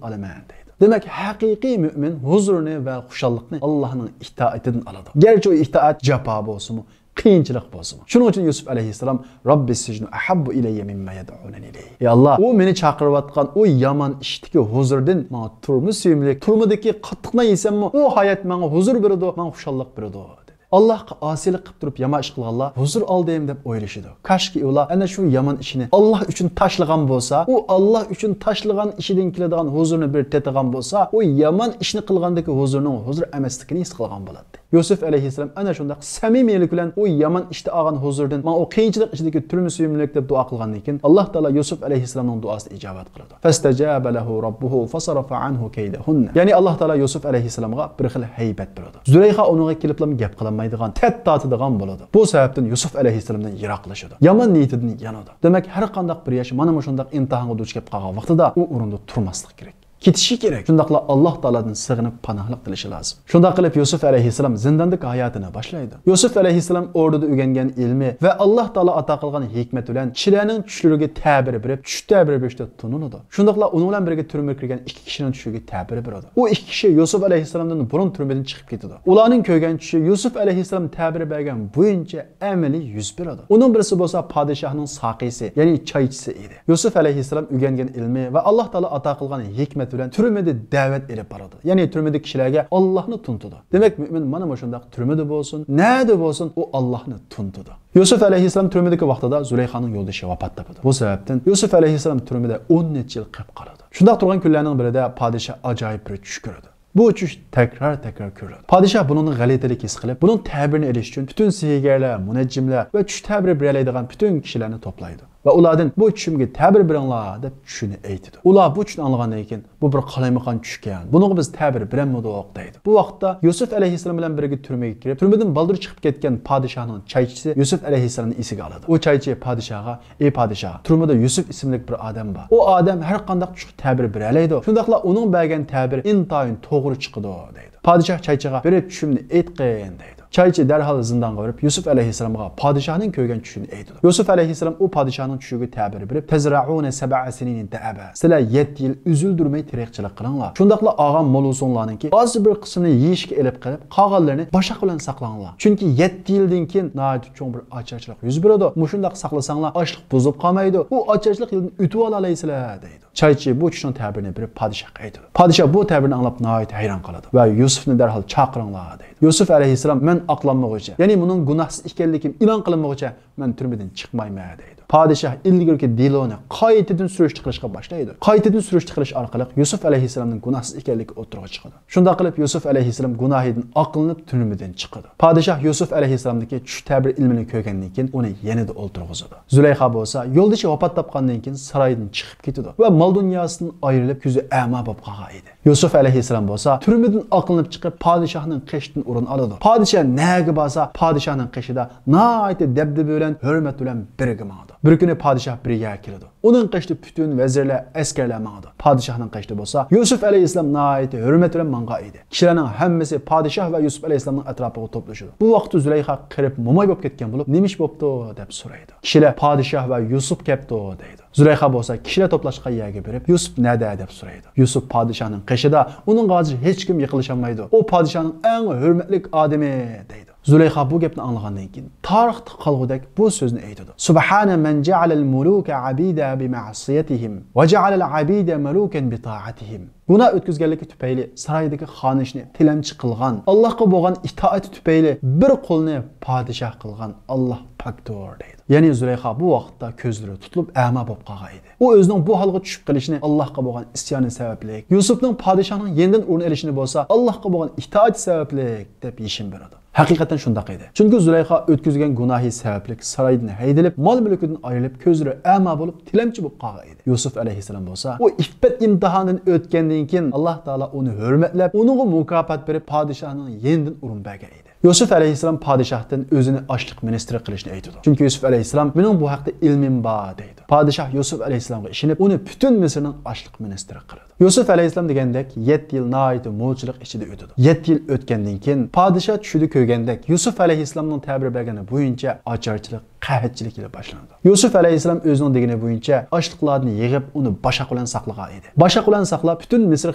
ئالىمەن دەيدۇ. دېمەك، ھەقىقىي مۆمىن ھۇزۇرنى ۋە خۇشاللىقنى ئاللاھنىڭ ئىتائىتىدىن ئالىدۇ. گەرچە ئۇ ئىتائەت جاپا بولسىمۇ، قىيىنچىلىق بولسىمۇ. شۇنىڭ ئۈچۈن يۈسۈپ ئەلەيھىسسالام، رەببى سىجنۇ ئەھەببۇ ئىلەييە مىمما يەدئۇنەنى ئىلەيھى. ئى ئاللا، ئۇ مېنى چاقىرىۋاتقان ئۇ يامان ئىشتىكى ھۇزۇردىن ماڭا تۈرمە سۆيۈملۈك. تۈرمىدىكى قاتتىق نان يېسەممۇ، ئۇ ھايات ماڭا ھۇزۇر بېرىدۇ، ماڭا خۇشاللىق بېرىدۇ، دېدى. ئاللاھقا ئاسىيلىق قىلىپ تۇرۇپ يامان ئىش قىلغانلار ھۇزۇر ئالدىم دەپ ئويلىشىدۇ. كاشكى ئۇلار ئەنە شۇ يامان ئىشىنى ئاللاھ ئۈچۈن تاشلىغان بولسا، ئۇ ئاللاھ ئۈچۈن تاشلىغان ئىشىدىن كېلىدىغان ھۇزۇرنى بىر تېتىغان بولسا، ئۇ يامان ئىشنى قىلغاندىكى ھۇزۇرنىڭ ھۇزۇر ئەمەسلىكىنى ھېس قىلغان بولاتتى. يۈسۈپ ئەلەيھىسسالام ئەنە شۇنداق سەمىمىيلىك بىلەن ئۇ يامان ئىشتا ئالغان ھۇزۇردىن، ماڭا ئۇ قىيىنچىلىق ئىچىدىكى تۈرمە سۆيۈملۈك دەپ دۇئا قىلغاندىن كېيىن، ئاللاھ تائالا يۈسۈپ ئەلەيھىسسالامنىڭ دۇئاسىنى ئىجابەت قىلىدۇ. فاستجاب له ربه فصرف عنه كيدهن. يەنى ئاللاھ تائالا يۈسۈپ ئەلەيھىسسالامغا بىر خىل ھەيبەت بېرىدۇ. زۇلەيخا ئۇنىڭغا كېلىپلا گەپ قىلالمايدىغان، تەت تارتىدىغان بولىدۇ. بۇ سەۋەبتىن يۈسۈپ ئەلەيھىسسالامدىن يىراقلىشىدۇ. يامان نىيىتىدىن يانىدۇ. دېمەك، ھەر قانداق بىر ياش مانا مۇشۇنداق ئىمتىھانغا دۇچ كېلىپ قالغان ۋاقتىدا ئۇ ئورۇندا تۇرماسلىق كېرەك. كېتىشى كېرەك. شۇنداقلا ئاللاھ تائالادىن سېغىنىپ پاناھلىق تىلىشى لازىم. شۇنداق قىلىپ يۈسۈپ ئەلەيھىسسالام زىنداندىكى ھاياتىنى باشلايدۇ. يۈسۈپ ئەلەيھىسسالام ئوردىدا ئۆگەنگەن ئىلمى ۋە ئاللاھ تائالا ئاتا قىلغان ھېكمەت بىلەن كىشىلەرنىڭ چۈشلىرىگە تەبىر بېرىپ، چۈش تەبىر بېرىشتە تونۇلىدۇ. شۇنداقلا ئۇنىڭ بىلەن بىرگە تۈرمىگە كىرگەن ئىككى كىشىنىڭ چۈشىگە تەبىر بېرىدۇ. ئۇ ئىككى كىشى يۈسۈپ ئەلەيھىسسالامدىن بۇرۇن تۈرمىدىن چىقىپ كېتىدۇ. ئۇلارنىڭ كۆرگەن چۈشى يۈسۈپ ئەلەيھىسسالام تەبىر بەرگەن بويىچە ئەمەلىي يۈز بېرىدۇ. ئۇنىڭ بىرسى بولسا پادىشاھنىڭ ساقىيسى، يەنى چايچىسى ئىدى. يۈسۈپ ئەلەيھىسسالام ئۆگەنگەن ئىلمى ۋە ئاللاھ تائالا ئاتا قىلغان ھېكمەت بىلەن تۈرمىدە دەۋەت ئېلىپ بارىدۇ. يەنى تۈرمىدىكى كىشىلەرگە ئاللاھنى تونۇتىدۇ. دېمەك، مۆمىن مانا مۇشۇنداق تۈرمىدە بولسۇن، نەدە بولسۇن، ئۇ ئاللاھنى تونۇتىدۇ. يۈسۈپ ئەلەيھىسسالام تۈرمىدىكى ۋاقتىدا زۇلەيخانىڭ يولدىشى ۋاپات تاپىدۇ. بۇ سەۋەبتىن يۈسۈپ ئەلەيھىسسالام تۈرمىدە ئون نەچچە يىل قېلىپ قالىدۇ. شۇنداق تۇرغان كۈنلەرنىڭ بىرىدە پادىشاھ ئاجايىپ بىر چۈش كۆرىدۇ. بۇ چۈش تەكرار-تەكرار كۆرۈلىدۇ. پادىشاھ بۇنىڭدىن غەلىتىلىك ھېس قىلىپ، بۇنىڭ تەبىرىنى ئېلىش ئۈچۈن پۈتۈن سېھىرگەرلەر، مۇنەججىملەر ۋە چۈش تەبىرى بېرەلەيدىغان پۈتۈن كىشىلەرنى توپلايدۇ ۋە ئۇلاردىن، «بۇ چۈشۈمگە تەبىر بېرىڭلار» دەپ چۈشىنى ئېيتىدۇ. ئۇلار بۇ چۈشنى ئاڭلىغاندىن كېيىن، «بۇ بىر قالايمىقان چۈشكەن، بۇنىڭغا بىز تەبىر بېرەلمىدۇق» دەيدۇ. بۇ ۋاقىتتا يۈسۈپ ئەلەيھىسسالام بىلەن بىرگە تۈرمىگە كىرىپ، تۈرمىدىن بالدۇر چىقىپ كەتكەن پادىشاھنىڭ چايچىسى يۈسۈپ ئەلەيھىسسالامنى ئېسىگە ئالىدۇ. ئۇ چايچى پادىشاھقا، «ئەي پادىشاھ، تۈرمىدە يۈسۈپ ئىسىملىك بىر ئادەم بار. ئۇ ئادەم ھەر قانداق چۈشكە تەبىر بېرەلەيدۇ. شۇنداقلا ئۇنىڭ بەرگەن تەبىرى ئىنتايىن توغرا چىقىدۇ» دەيدۇ. پادىشاھ چايچىغا، «بېرىپ چۈشۈمنى ئېيتقىن» دەيدۇ. چايچى دەرھال زىندانغا بېرىپ، يۈسۈپ ئەلەيھىسسالامغا پادىشاھنىڭ كۆرگەن چۈشىنى ئېيتىدۇ. يۈسۈپ ئەلەيھىسسالام ئۇ پادىشاھنىڭ چۈشىگە تەبىر بېرىپ، «تزرعون سبع سنين دأبا. سىلەر يەتتە يىل ئۈزۈلدۈرمەي تېرىقچىلىق قىلىڭلار. شۇنداقلا ئالغان مول ھوسۇلۇڭلارنىڭكى ئاز بىر قىسمىنى يېيىشكە ئېلىپ قېلىپ، قالغانلىرىنى باشاق بىلەن ساقلاڭلار. چۈنكى يەتتە يىلدىن كېيىن ناھايىتى چوڭ بىر ئاچارچىلىق يۈز بېرىدۇ. مۇشۇنداق ساقلىساڭلار، ئاشلىق بۇزۇپ قالمايدۇ. ئۇ ئاچارچىلىق يىلدىن ئۆتۈۋالالايسىلەر» دەيدۇ. چايچى بۇ چۈشنىڭ تەبىرىنى بېرىپ پادىشاھقا ئېيتىدۇ. پادىشاھ بۇ تەبىرنى ئاڭلاپ ناھايىتى ھەيران قالىدۇ ۋە «يۈسۈپنى دەرھال چاقىرىڭلار» دەيدۇ. يۈسۈپ ئەلەيھىسسالام، «مەن ئاقلانمىغۇچە، يەنى مۇنىڭ گۇناھسىز ئىكەنلىكىم ئېلان قىلىنمىغۇچە مەن تۈرمىدىن چىقمايمەن» دەيدۇ. پادىشاھ ئىلگىرىكى دېلونى قايتىدىن سۈرۈشتە قىلىشقا باشلايدۇ. قايتىدىن سۈرۈشتە قىلىش ئارقىلىق يۈسۈپ ئەلەيھىسسالامنىڭ گۇناھسىز ئىكەنلىكى ئوتتۇرىغا چىقىدۇ. شۇنداق قىلىپ يۈسۈپ ئەلەيھىسسالام گۇناھىدىن ئاقلىنىپ تۈرمىدىن چىقىدۇ. پادىشاھ يۈسۈپ ئەلەيھىسسالامدىكى چۈش تەبىر ئىلمىنى كۆرگەندىن كېيىن ئۇنى يېنىدا ئولتۇرغۇزىدۇ. زۇلەيخا بولسا يولدىشى ۋاپات تاپقاندىن كېيىن سارايدىن چىقىپ كېتىدۇ ۋە مال دۇنياسىدىن ئايرىلىپ كۆزى ئەما بولۇپ قالغان ئىدى. يۈسۈپ ئەلەيھىسسالام بولسا تۈرمىدىن ئاقلىنىپ چىقىپ پادىشاھنىڭ قېشىدىن ئورۇن ئالىدۇ. پادىشاھ نەگە بارسا پادىشاھنىڭ قېشىدا ناھايىتى دەبدەبە بىلەن، ھۆرمەت بىلەن بىرگە ماڭىدۇ. بىر كۈنى پادىشاھ بىر يەرگە كېلىدۇ. ئۇنىڭ قېشىدا پۈتۈن ۋەزىرلەر، ئەسكەرلەر ماڭىدۇ. پادىشاھنىڭ قېشىدا بولسا يۈسۈپ ئەلەيھىسسالام ناھايىتى ھۆرمەت بىلەن ماڭغان ئىدى. كىشىلەرنىڭ ھەممىسى پادىشاھ ۋە يۈسۈپ ئەلەيھىسسالامنىڭ ئەتراپىغا توپلىشىدۇ. بۇ ۋاقىتتا زۇلەيخا قېرىپ موماي بولۇپ كەتكەن بولۇپ، «نېمە ئىش بوپتۇ؟» دەپ سورايدۇ. كىشىلەر، «پادىشاھ ۋە يۈسۈپ كەپتۇ» دەيدۇ. زۇلەيخا بولسا كىشىلەر توپلاشقان يەرگە بېرىپ، «يۈسۈپ نەدە؟» دەپ سورايدۇ. يۈسۈپ پادىشاھنىڭ قېشىدا، ئۇنىڭغا ھازىر ھېچكىم يېقىنلىشالمايدۇ. «ئۇ پادىشاھنىڭ ئەڭ ھۆرمەتلىك ئادىمى» دەيدۇ. زۇلەيخا بۇ گەپنى ئاڭلىغاندىن كېيىن، تارىختا قالغۇدەك بۇ سۆزنى ئېيتىدۇ: سبحان من جعل الملوك عبيدا بمعصيتهم وجعل العبيد ملوكا بطاعتهم. گۇناھ ئۆتكۈزگەنلىكى تۈپەيلى سارايدىكى خانىشنى تىلەمچى قىلغان، ئاللاھقا بولغان ئىتائىتى تۈپەيلى بىر قۇلنى پادىشاھ قىلغان ئاللاھ پاكتۇر، دەيدۇ. يەنى زۇلەيخا بۇ ۋاقىتتا كۆزلىرى تۇتۇلۇپ ئەما بولۇپ قالغان ئىدى. ئۇ ئۆزىنىڭ بۇ ھالغا چۈشۈپ قېلىشىنى ئاللاھقا بولغان ئىسيانى سەۋەبلىك، يۈسۈپنىڭ پادىشاھنىڭ يېنىدىن ئورۇن ئېلىشىنى بولسا ئاللاھقا بولغان ئىتائىتى سەۋەبلىك دەپ يېشىم بېرىدۇ. ھەقىقەتەن شۇنداق ئىدى. چۈنكى زۇلەيخا ئۆتكۈزگەن گۇناھى سەۋەبلىك سارايدىن ھەيدىلىپ، مال-مۈلكىدىن ئايرىلىپ، كۆزلىرى ئەما بولۇپ، تىلەمچى بولۇپ قالغان ئىدى. يۈسۈپ ئەلەيھىسسالام بولسا ئۇ ئىپپەت ئىمتىھانىدىن ئۆتكەندىن كېيىن، ئاللاھ تائالا ئۇنى ھۆرمەتلەپ، ئۇنىڭغا مۇكاپات بېرىپ، پادىشاھنىڭ يېنىدىن ئورۇن بەرگەن ئىدى. يۈسۈپ ئەلەيھىسسالام پادىشاھتىن ئۆزىنى ئاشلىق مىنىستىرى قىلىشنى ئېيتىدۇ. چۈنكى يۈسۈپ ئەلەيھىسسالام: مېنىڭ بۇ ھەقتە ئىلمىم بار، دەيدۇ. پادىشاھ يۈسۈپ ئەلەيھىسسالامغا ئىشىنىپ، ئۇنى پۈتۈن مىسىرنىڭ ئاشلىق مىنىستىرى قىلىدۇ. يۈسۈپ ئەلەيھىسسالام دېگەندەك يەتتە يىل ناھايىتى مولچىلىق ئىچىدە ئۆتىدۇ. يەتتە يىل ئۆتكەندىن كېيىن پادىشاھ چۈشىدە كۆرگەندەك يۈسۈپ ئەلەيھىسسالامنىڭ تەبىر بەرگىنى بويىچە ئاچارچىلىق، قەھەتچىلىك يىلى باشلىنىدۇ. يۈسۈپ ئەلەيھىسسالام ئۆزىنىڭ دېگىنى بويىچە ئاشلىقلارنى يىغىپ، ئۇنى باشاق بىلەن ساقلىغان ئىدى. باشاق بىلەن ساقلاپ، پۈتۈن مىسىر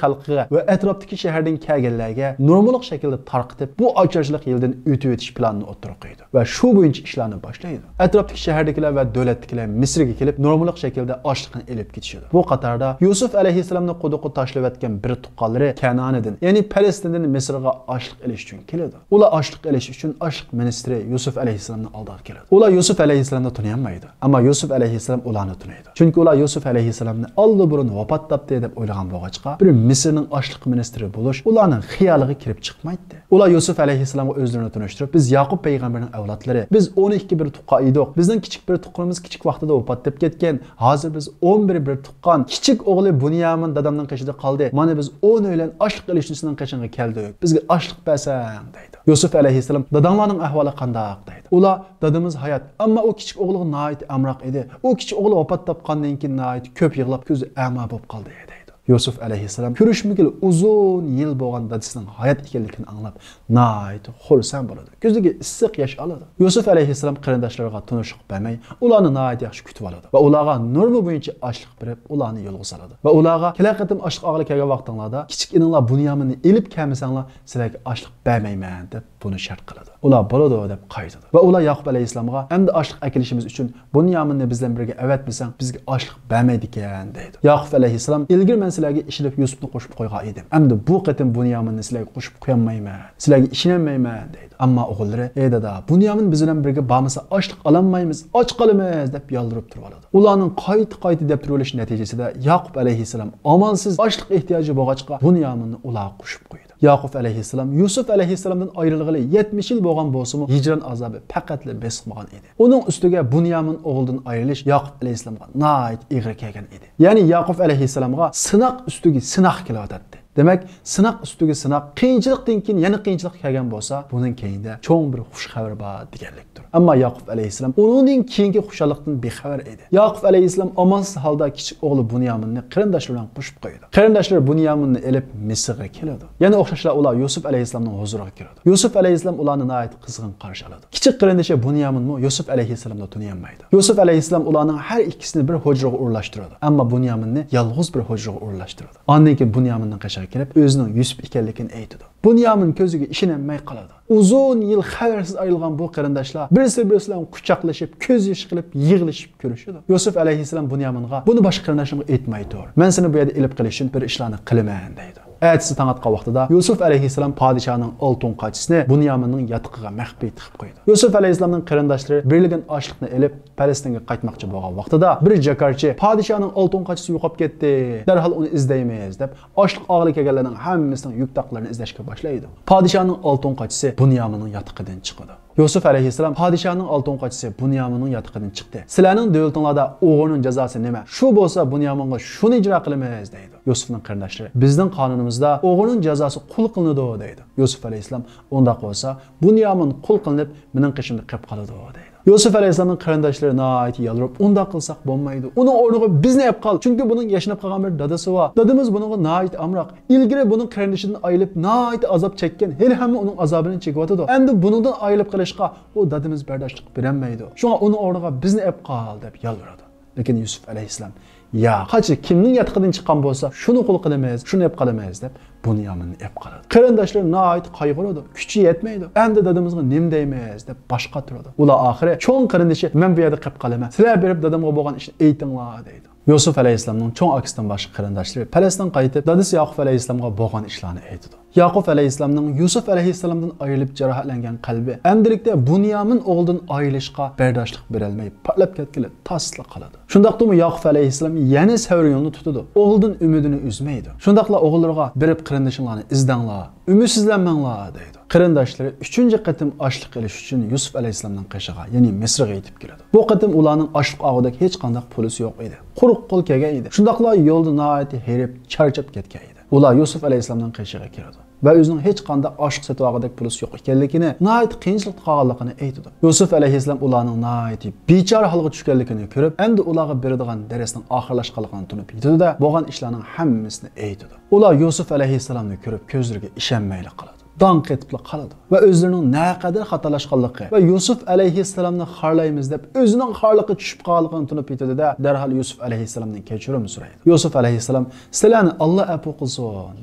خەلقىگە ۋە ئەتراپتىكى شەھەردىن كەلگەنلەرگە نورماللىق شەكىلدە تارقىتىپ، بۇ ئاچارچىلىق يىلىدىن ئۆتۈۋېتىش پىلانىنى ئوتتۇرىغا قويىدۇ ۋە شۇ بويىچە ئىشلارنى باشلايدۇ. ئەتراپتىكى شەھەردىكىلەر ۋە دۆلەتتىكىلەر مىسىرغا كېلىپ، نورماللىق شەكىلدە ئاشلىقنى ئېلىپ كېتىشىدۇ. بۇ قاتاردا يۈسۈپ ئەلەيھىسسالامنى قۇدۇققا تاشلىۋەتكەن بىر تۇغقانلىرى كەنئاندىن، يەنى پەلەستىندىن مىسىرغا ئاشلىق ئېلىش ئۈچۈن كېلىدۇ. ئۇلار ئاشلىق ئېلىش ئۈچۈن ئاشلىق مىنىستىرى يۈسۈپ ئەلەيھىسسالامنىڭ ئالدىغا كېلىدۇ. ئۇلار يۈسۈپ ئەلەيھىسسالامنى تونۇيالمايدۇ. ئەمما يۈسۈپ ئەلەيھىسسالام ئۇلارنى تونۇيدۇ. چۈنكى ئۇلار يۈسۈپ ئەلەيھىسسالامنى ئاللىبۇرۇن ۋاپات تاپتى دەپ ئويلىغان بولغاچقا، بىر مىسىرنىڭ ئاشلىق مىنىستىرى بولۇش ئۇلارنىڭ خىيالىغا كىرىپ چىقمايتتى. ئۇلار يۈسۈپ ئەلەيھىسسالامغا ئۆزلىرىنى تونۇشتۇرۇپ، بىز ياقۇپ پەيغەمبەرنىڭ ئەۋلادلىرى، بىز ئون ئىككى بىر تۇغقان ئىدۇق، بىزنىڭ كىچىك بىر تۇغقىنىمىز كىچىك ۋاقتىدا ۋاپات تېپىپ كەتكەن، ھازىر بىز ئون بىر بىر تۇغقان، كىچىك ئوغلى بۇنيامىن دادامنىڭ قېشىدا قالدى، مانا بىز ئون ئۆيلەن ئاشلىق ئېلىشنى سېنىڭ قېشىڭغا كەلدۇق، بىزگە ئاشلىق بەرسەڭ، دەيدۇ. يۈسۈپ ئەلەيھىسسالام: داداڭلارنىڭ ئەھۋالى قانداق؟ دەيدۇ. ئۇلار: دادىمىز ھايات، ئەمما ئۇ كىچىك ئوغلىغا ناھايىتى ئامراق ئىدى. ئۇ كىچىك ئوغلى ۋاپات تاپقاندىن كېيىن ناھايىتى كۆپ يىغلاپ كۆزى ئەما بولۇپ قالدى، دەيدۇ. يۈسۈپ ئەلەيھىسسالام كۆرۈشمىگىلى ئۇزۇن يىل بولغان دادىسىنىڭ ھايات ئىكەنلىكىنى ئاڭلاپ ناھايىتى خۇرسەن بولىدۇ. كۆزىگە ئىسسىق ياش ئالىدۇ. يۈسۈپ ئەلەيھىسسالام قېرىنداشلىرىغا تونۇشلۇق بەرمەي، ئۇلارنى ناھايىتى ياخشى كۈتۈۋالىدۇ ۋە ئۇلارغا نورما بويىچە ئاشلىق بېرىپ، ئۇلارنى يولغا سالىدۇ ۋە ئۇلارغا: كېلەر قېتىم ئاشلىق ئالغىلى كەلگەن ۋاقتىڭلاردا كىچىك ئىنىڭلار بۇنيامىننى ئېلىپ كەلمىسەڭلار، سىلەرگە ئاشلىق بەرمەيمەن، دەپ بۇنى شەرت قىلىدۇ. ئۇلار: بولىدۇ، دەپ قايتىدۇ. ۋە ئۇلار ياقۇپ ئەلەيھىسسالامغا: ئەمدى ئاشلىق ئەكېلىشىمىز ئۈچۈن بۇنيامىننى بىز بىلەن بىرگە ئەۋەتمىسەڭ، بىزگە ئاشلىق بەرمەيدىكەن، دەيدۇ. ياقۇپ ئەلەيھىسسالام: ئىلگىرى مەن سىلەرگە ئىشىنىپ يۈسۈپنى قوشۇپ قويغان ئىدىم. ئەمدى بۇ قېتىم بۇنيامىننى سىلەرگە قوشۇپ قويالمايمەن، سىلەرگە ئىشىنەلمەيمەن، دەيدۇ. ئەمما ئوغۇللىرى: ئەي دادا، بۇنيامىن بىز بىلەن بىرگە بارمىسا ئاشلىق ئالالمايمىز، ئاچ قالىمىز، دەپ يالۋۇرۇپ تۇرۇۋالىدۇ. ئۇلارنىڭ قايتا-قايتا دەپ تۇرۇۋېلىش نەتىجىسىدە ياقۇپ ئەلەيھىسسالام ئامالسىز ئاشلىق ئېھتىياجى بولغاچقا بۇنيامىننى ئۇلارغا قوشۇپ قويىدۇ. ياقۇپ ئەلەيھىسسالام يۈسۈپ ئەلەيھىسسالامدىن ئايرىلغىلى يەتمىش يىل بولغان بولسىمۇ، ھىجران ئازابى پەقەتلا بېسىقمىغان ئىدى. ئۇنىڭ ئۈستىگە بۇنيامىن ئوغلىدىن ئايرىلىش ياقۇپ ئەلەيھىسسالامغا ناھايىتى ئېغىر كەلگەن ئىدى. يەنى ياقۇپ ئەلەيھىسسالامغا سىناق ئۈستىگە سىناق كېلىۋاتاتتى. دېمەك، سىناق ئۈستىگە سىناق، قىيىنچىلىقتىن كېيىن يەنە قىيىنچىلىق كەلگەن بولسا، بۇنىڭ كەينىدە چوڭ بىر خۇش خەۋەر بار دېگەنلىكتۇر. ئەمما ياقۇپ ئەلەيھىسسالام ئۇنىڭدىن كېيىنكى خۇشاللىقتىن بىخەۋەر ئىدى. ياقۇپ ئەلەيھىسسالام ئامالسىز ھالدا كىچىك ئوغلى بۇنيامىننى قېرىنداشلىرى بىلەن قوشۇپ قويىدۇ. قېرىنداشلىرى بۇنيامىننى ئېلىپ مىسىرغا كېلىدۇ. يەنە ئوخشاشلا ئۇلار يۈسۈپ ئەلەيھىسسالامنىڭ ھۇزۇرىغا كىرىدۇ. يۈسۈپ ئەلەيھىسسالام ئۇلارنى ناھايىتى قىزغىن قارشى ئالىدۇ. كىچىك قېرىندىشى بۇنيامىنمۇ يۈسۈپ ئەلەيھىسسالامنى تونۇيالمايدۇ. يۈسۈپ ئەلەيھىسسالام ئۇلارنىڭ ھەر ئىككىسىنى بىر ھۇجرىغا ئورۇنلاشتۇرىدۇ. ئەمما بۇنيامىننى يالغۇز بىر ھۇجرىغا ئورۇنلاشتۇرىدۇ. ئاندىن كېيىن بۇنيامىننىڭ قېشىغا كېلىپ، ئۆزىنىڭ يۈسۈپ ئىكەنلىكىنى ئېيتىدۇ. بۇنيامىن كۆزىگە ئىشىنەلمەي قالىدۇ. ئۇزۇن يىل خەۋەرسىز ئايرىلغان بۇ قېرىنداشلار بىرسى-بىرسى بىلەن قۇچاقلىشىپ، كۆز يېشى قىلىپ، يىغلىشىپ كۆرۈشىدۇ. يۈسۈپ ئەلەيھىسسالام بۇنيامىنغا: بۇنى باشقا قېرىنداشلىرىمغا ئېيتماي تۇر. مەن سېنى بۇ يەردە ئېلىپ قېلىش ئۈچۈن بىر ئىشلارنى قىلىمەن، دەيدۇ. ئەتىسى تاڭ ئاتقان ۋاقتىدا يۈسۈپ ئەلەيھىسسالام پادىشاھنىڭ ئالتۇن قاچىسىنى بۇنيامىننىڭ ياتىقىغا مەخپىي تىقىپ قويىدۇ. يۈسۈپ ئەلەيھىسسالامنىڭ قېرىنداشلىرى بېرىلگەن ئاشلىقنى ئېلىپ، پەلەستىنگە قايتماقچى بولغان ۋاقتىدا، بىر جاكارچى: «پادىشاھنىڭ ئالتۇن قاچىسى يوقاپ كەتتى، دەرھال ئۇنى ئىزدەيمىز» دەپ، ئاشلىق ئالغىلى كەلگەنلەرنىڭ ھەممىسىنىڭ يۈك-تاقلىرىنى ئىزدەشكە باشلايدۇ. پادىشاھنىڭ ئالتۇن قاچىسى بۇنيامىننىڭ ياتىقىدىن چىقىدۇ. يۈسۈپ ئەلەيھىسسالام: «پادىشاھنىڭ ئالتۇن قاچىسى بۇنيامىننىڭ ياتىقىدىن چىقتى. سىلەرنىڭ دۆلىتىڭلاردا ئوغرىنىڭ جازاسى نېمە؟ شۇ بولسا بۇنيامىنغا شۇنى ئىجرا قىلىمىز» دەيدۇ. يۈسۈپنىڭ قېرىنداشلىرى: «بىزنىڭ قانۇنىمىزدا ئوغرىنىڭ جازاسى قۇل قىلىنىدۇ» دەيدۇ. يۈسۈپ ئەلەيھىسسالام: «ئۇنداق بولسا بۇنيامىن قۇل قىلىنىپ مېنىڭ قېشىمدا قېلىپ قالىدۇ» دەيدۇ. يۈسۈپ ئەلەيھىسسالامنىڭ قېرىنداشلىرى ناھايىتى يالۋۇرۇپ: «ئۇنداق قىلساق بولمايدۇ. ئۇنىڭ ئورنىغا بىزنى ئېلىپ قال، چۈنكى بۇنىڭ ياشىنىپ قالغان بىر دادىسى بار. دادىمىز بۇنىڭغا ناھايىتى ئامراق. ئىلگىرى بۇنىڭ قېرىندىشىدىن ئايرىلىپ ناھايىتى ئازاب چەككەن، ھېلىھەممە ئۇنىڭ ئازابىنى چېكىۋاتىدۇ. ئەمدى بۇنىڭدىن ئايرىلىپ قېلىشقا ئۇ دادىمىز بەرداشلىق بېرەلمەيدۇ. شۇڭا ئۇنىڭ ئورنىغا بىزنى ئېلىپ قال» دەپ يالۋۇرىدۇ. لېكىن يۈسۈپ ئەلەيھىسسالام يا قاچا كىمنىڭ ياتىقىدىن چىققان بولسا، شۇنى قۇل قىلىمىز، شۇنى ئېپ قالىمىز دەپ بۇنيامىننى ئېپ قالىدۇ. قېرىنداشلىرى ناھايىتى قايغۇرىدۇ، كۈچى يەتمەيدۇ. ئەمدى دادىمىزغا نېمە دەيمىز دەپ باش قاتۇرىدۇ. ئۇلار ئاخىرى چوڭ قېرىندىشى مەن بۇ يەردە قېلىپ قالىمەن، سىلەر بېرىپ دادامغا بولغان ئىشنى ئېيتىڭلار دەيدۇ. يۈسۈپ ئەلەيھىسسالامنىڭ چوڭ ئاكىسىدىن باشقا قېرىنداشلىرى پەلەستىنگە قايتىپ، دادىسى ياقۇپ ئەلەيھىسسالامغا بولغان ئىشلارنى ئېيتىدۇ. ياقۇپ ئەلەيھىسسالامنىڭ يۈسۈپ ئەلەيھىسسالامدىن ئايرىلىپ جاراھەتلەنگەن قەلبى ئەمدىلىكتە بۇنيامىن ئوغلىدىن ئايرىلىشقا بەرداشلىق بېرەلمەي پارتلاپ كەتكىلى تاسلا قالىدۇ. شۇنداقتىمۇ ياقۇپ ئەلەيھىسسالام يەنە سەۋر يولىنى تۇتىدۇ. ئوغلىدىن ئۈمىدىنى ئۈزمەيدۇ. شۇنداقلا ئوغۇللىرىغا بېرىپ قېرىندىشىڭلارنى ئىزدەڭلار، ئۈمىدسىزلەنمەڭلار دەيدۇ. قېرىنداشلىرى ئۈچىنچى قېتىم ئاشلىق ئېلىش ئۈچۈن يۈسۈپ ئەلەيھىسسالامنىڭ قېشىغا، يەنى مىسىرغا يېتىپ كېلىدۇ. بۇ قېتىم ئۇلارنىڭ ئاشلىق ئالغۇدەك ھېچقانداق پۇلىسى يوق ئىدى. قۇرۇق قول كەلگەن ئىدى. شۇنداقلا يولدا ناھايىتى ھېرىپ، چارچاپ كەتكەن ئىدى. ئۇلار يۈسۈپ ئەلەيھىسسالامنىڭ قېشىغا كېلىدۇ ۋە ئۆزىنىڭ ھېچقانداق ئاشلىق سېتىۋالغۇدەك پۇلىسى يوق ئىكەنلىكىنى، ناھايىتى قىيىنچىلىقتا قالغانلىقىنى ئېيتىدۇ. يۈسۈپ ئەلەيھىسسالام ئۇلارنىڭ ناھايىتى بىچارە ھالغا چۈشكەنلىكىنى كۆرۈپ، ئەمدى ئۇلارغا بېرىدىغان دەرسنىڭ ئاخىرلاشقانلىقىنى تونۇپ يېتىدۇ-دە، بولغان ئىشلارنىڭ ھەممىسىنى ئېيتىدۇ. ئۇلار يۈسۈپ ئەلەيھىسسالامنى كۆرۈپ، كۆزلىرىگە ئىشەنمەيلا قالىدۇ. داڭ قېتىپلا قالىدۇ ۋە ئۆزلىرىنىڭ نەقەدەر خاتالاشقانلىقى ۋە يۈسۈپ ئەلەيھىسسالامنى خارلايمىز دەپ ئۆزىنىڭ خارلىققا چۈشۈپ قالغانلىقىنى تونۇپ يېتىدۇ-دە، دەرھال يۈسۈپ ئەلەيھىسسالامدىن كەچۈرۈم سورايدۇ. يۈسۈپ ئەلەيھىسسالام سىلەرنى ئاللا ئەپۇ قىلسۇن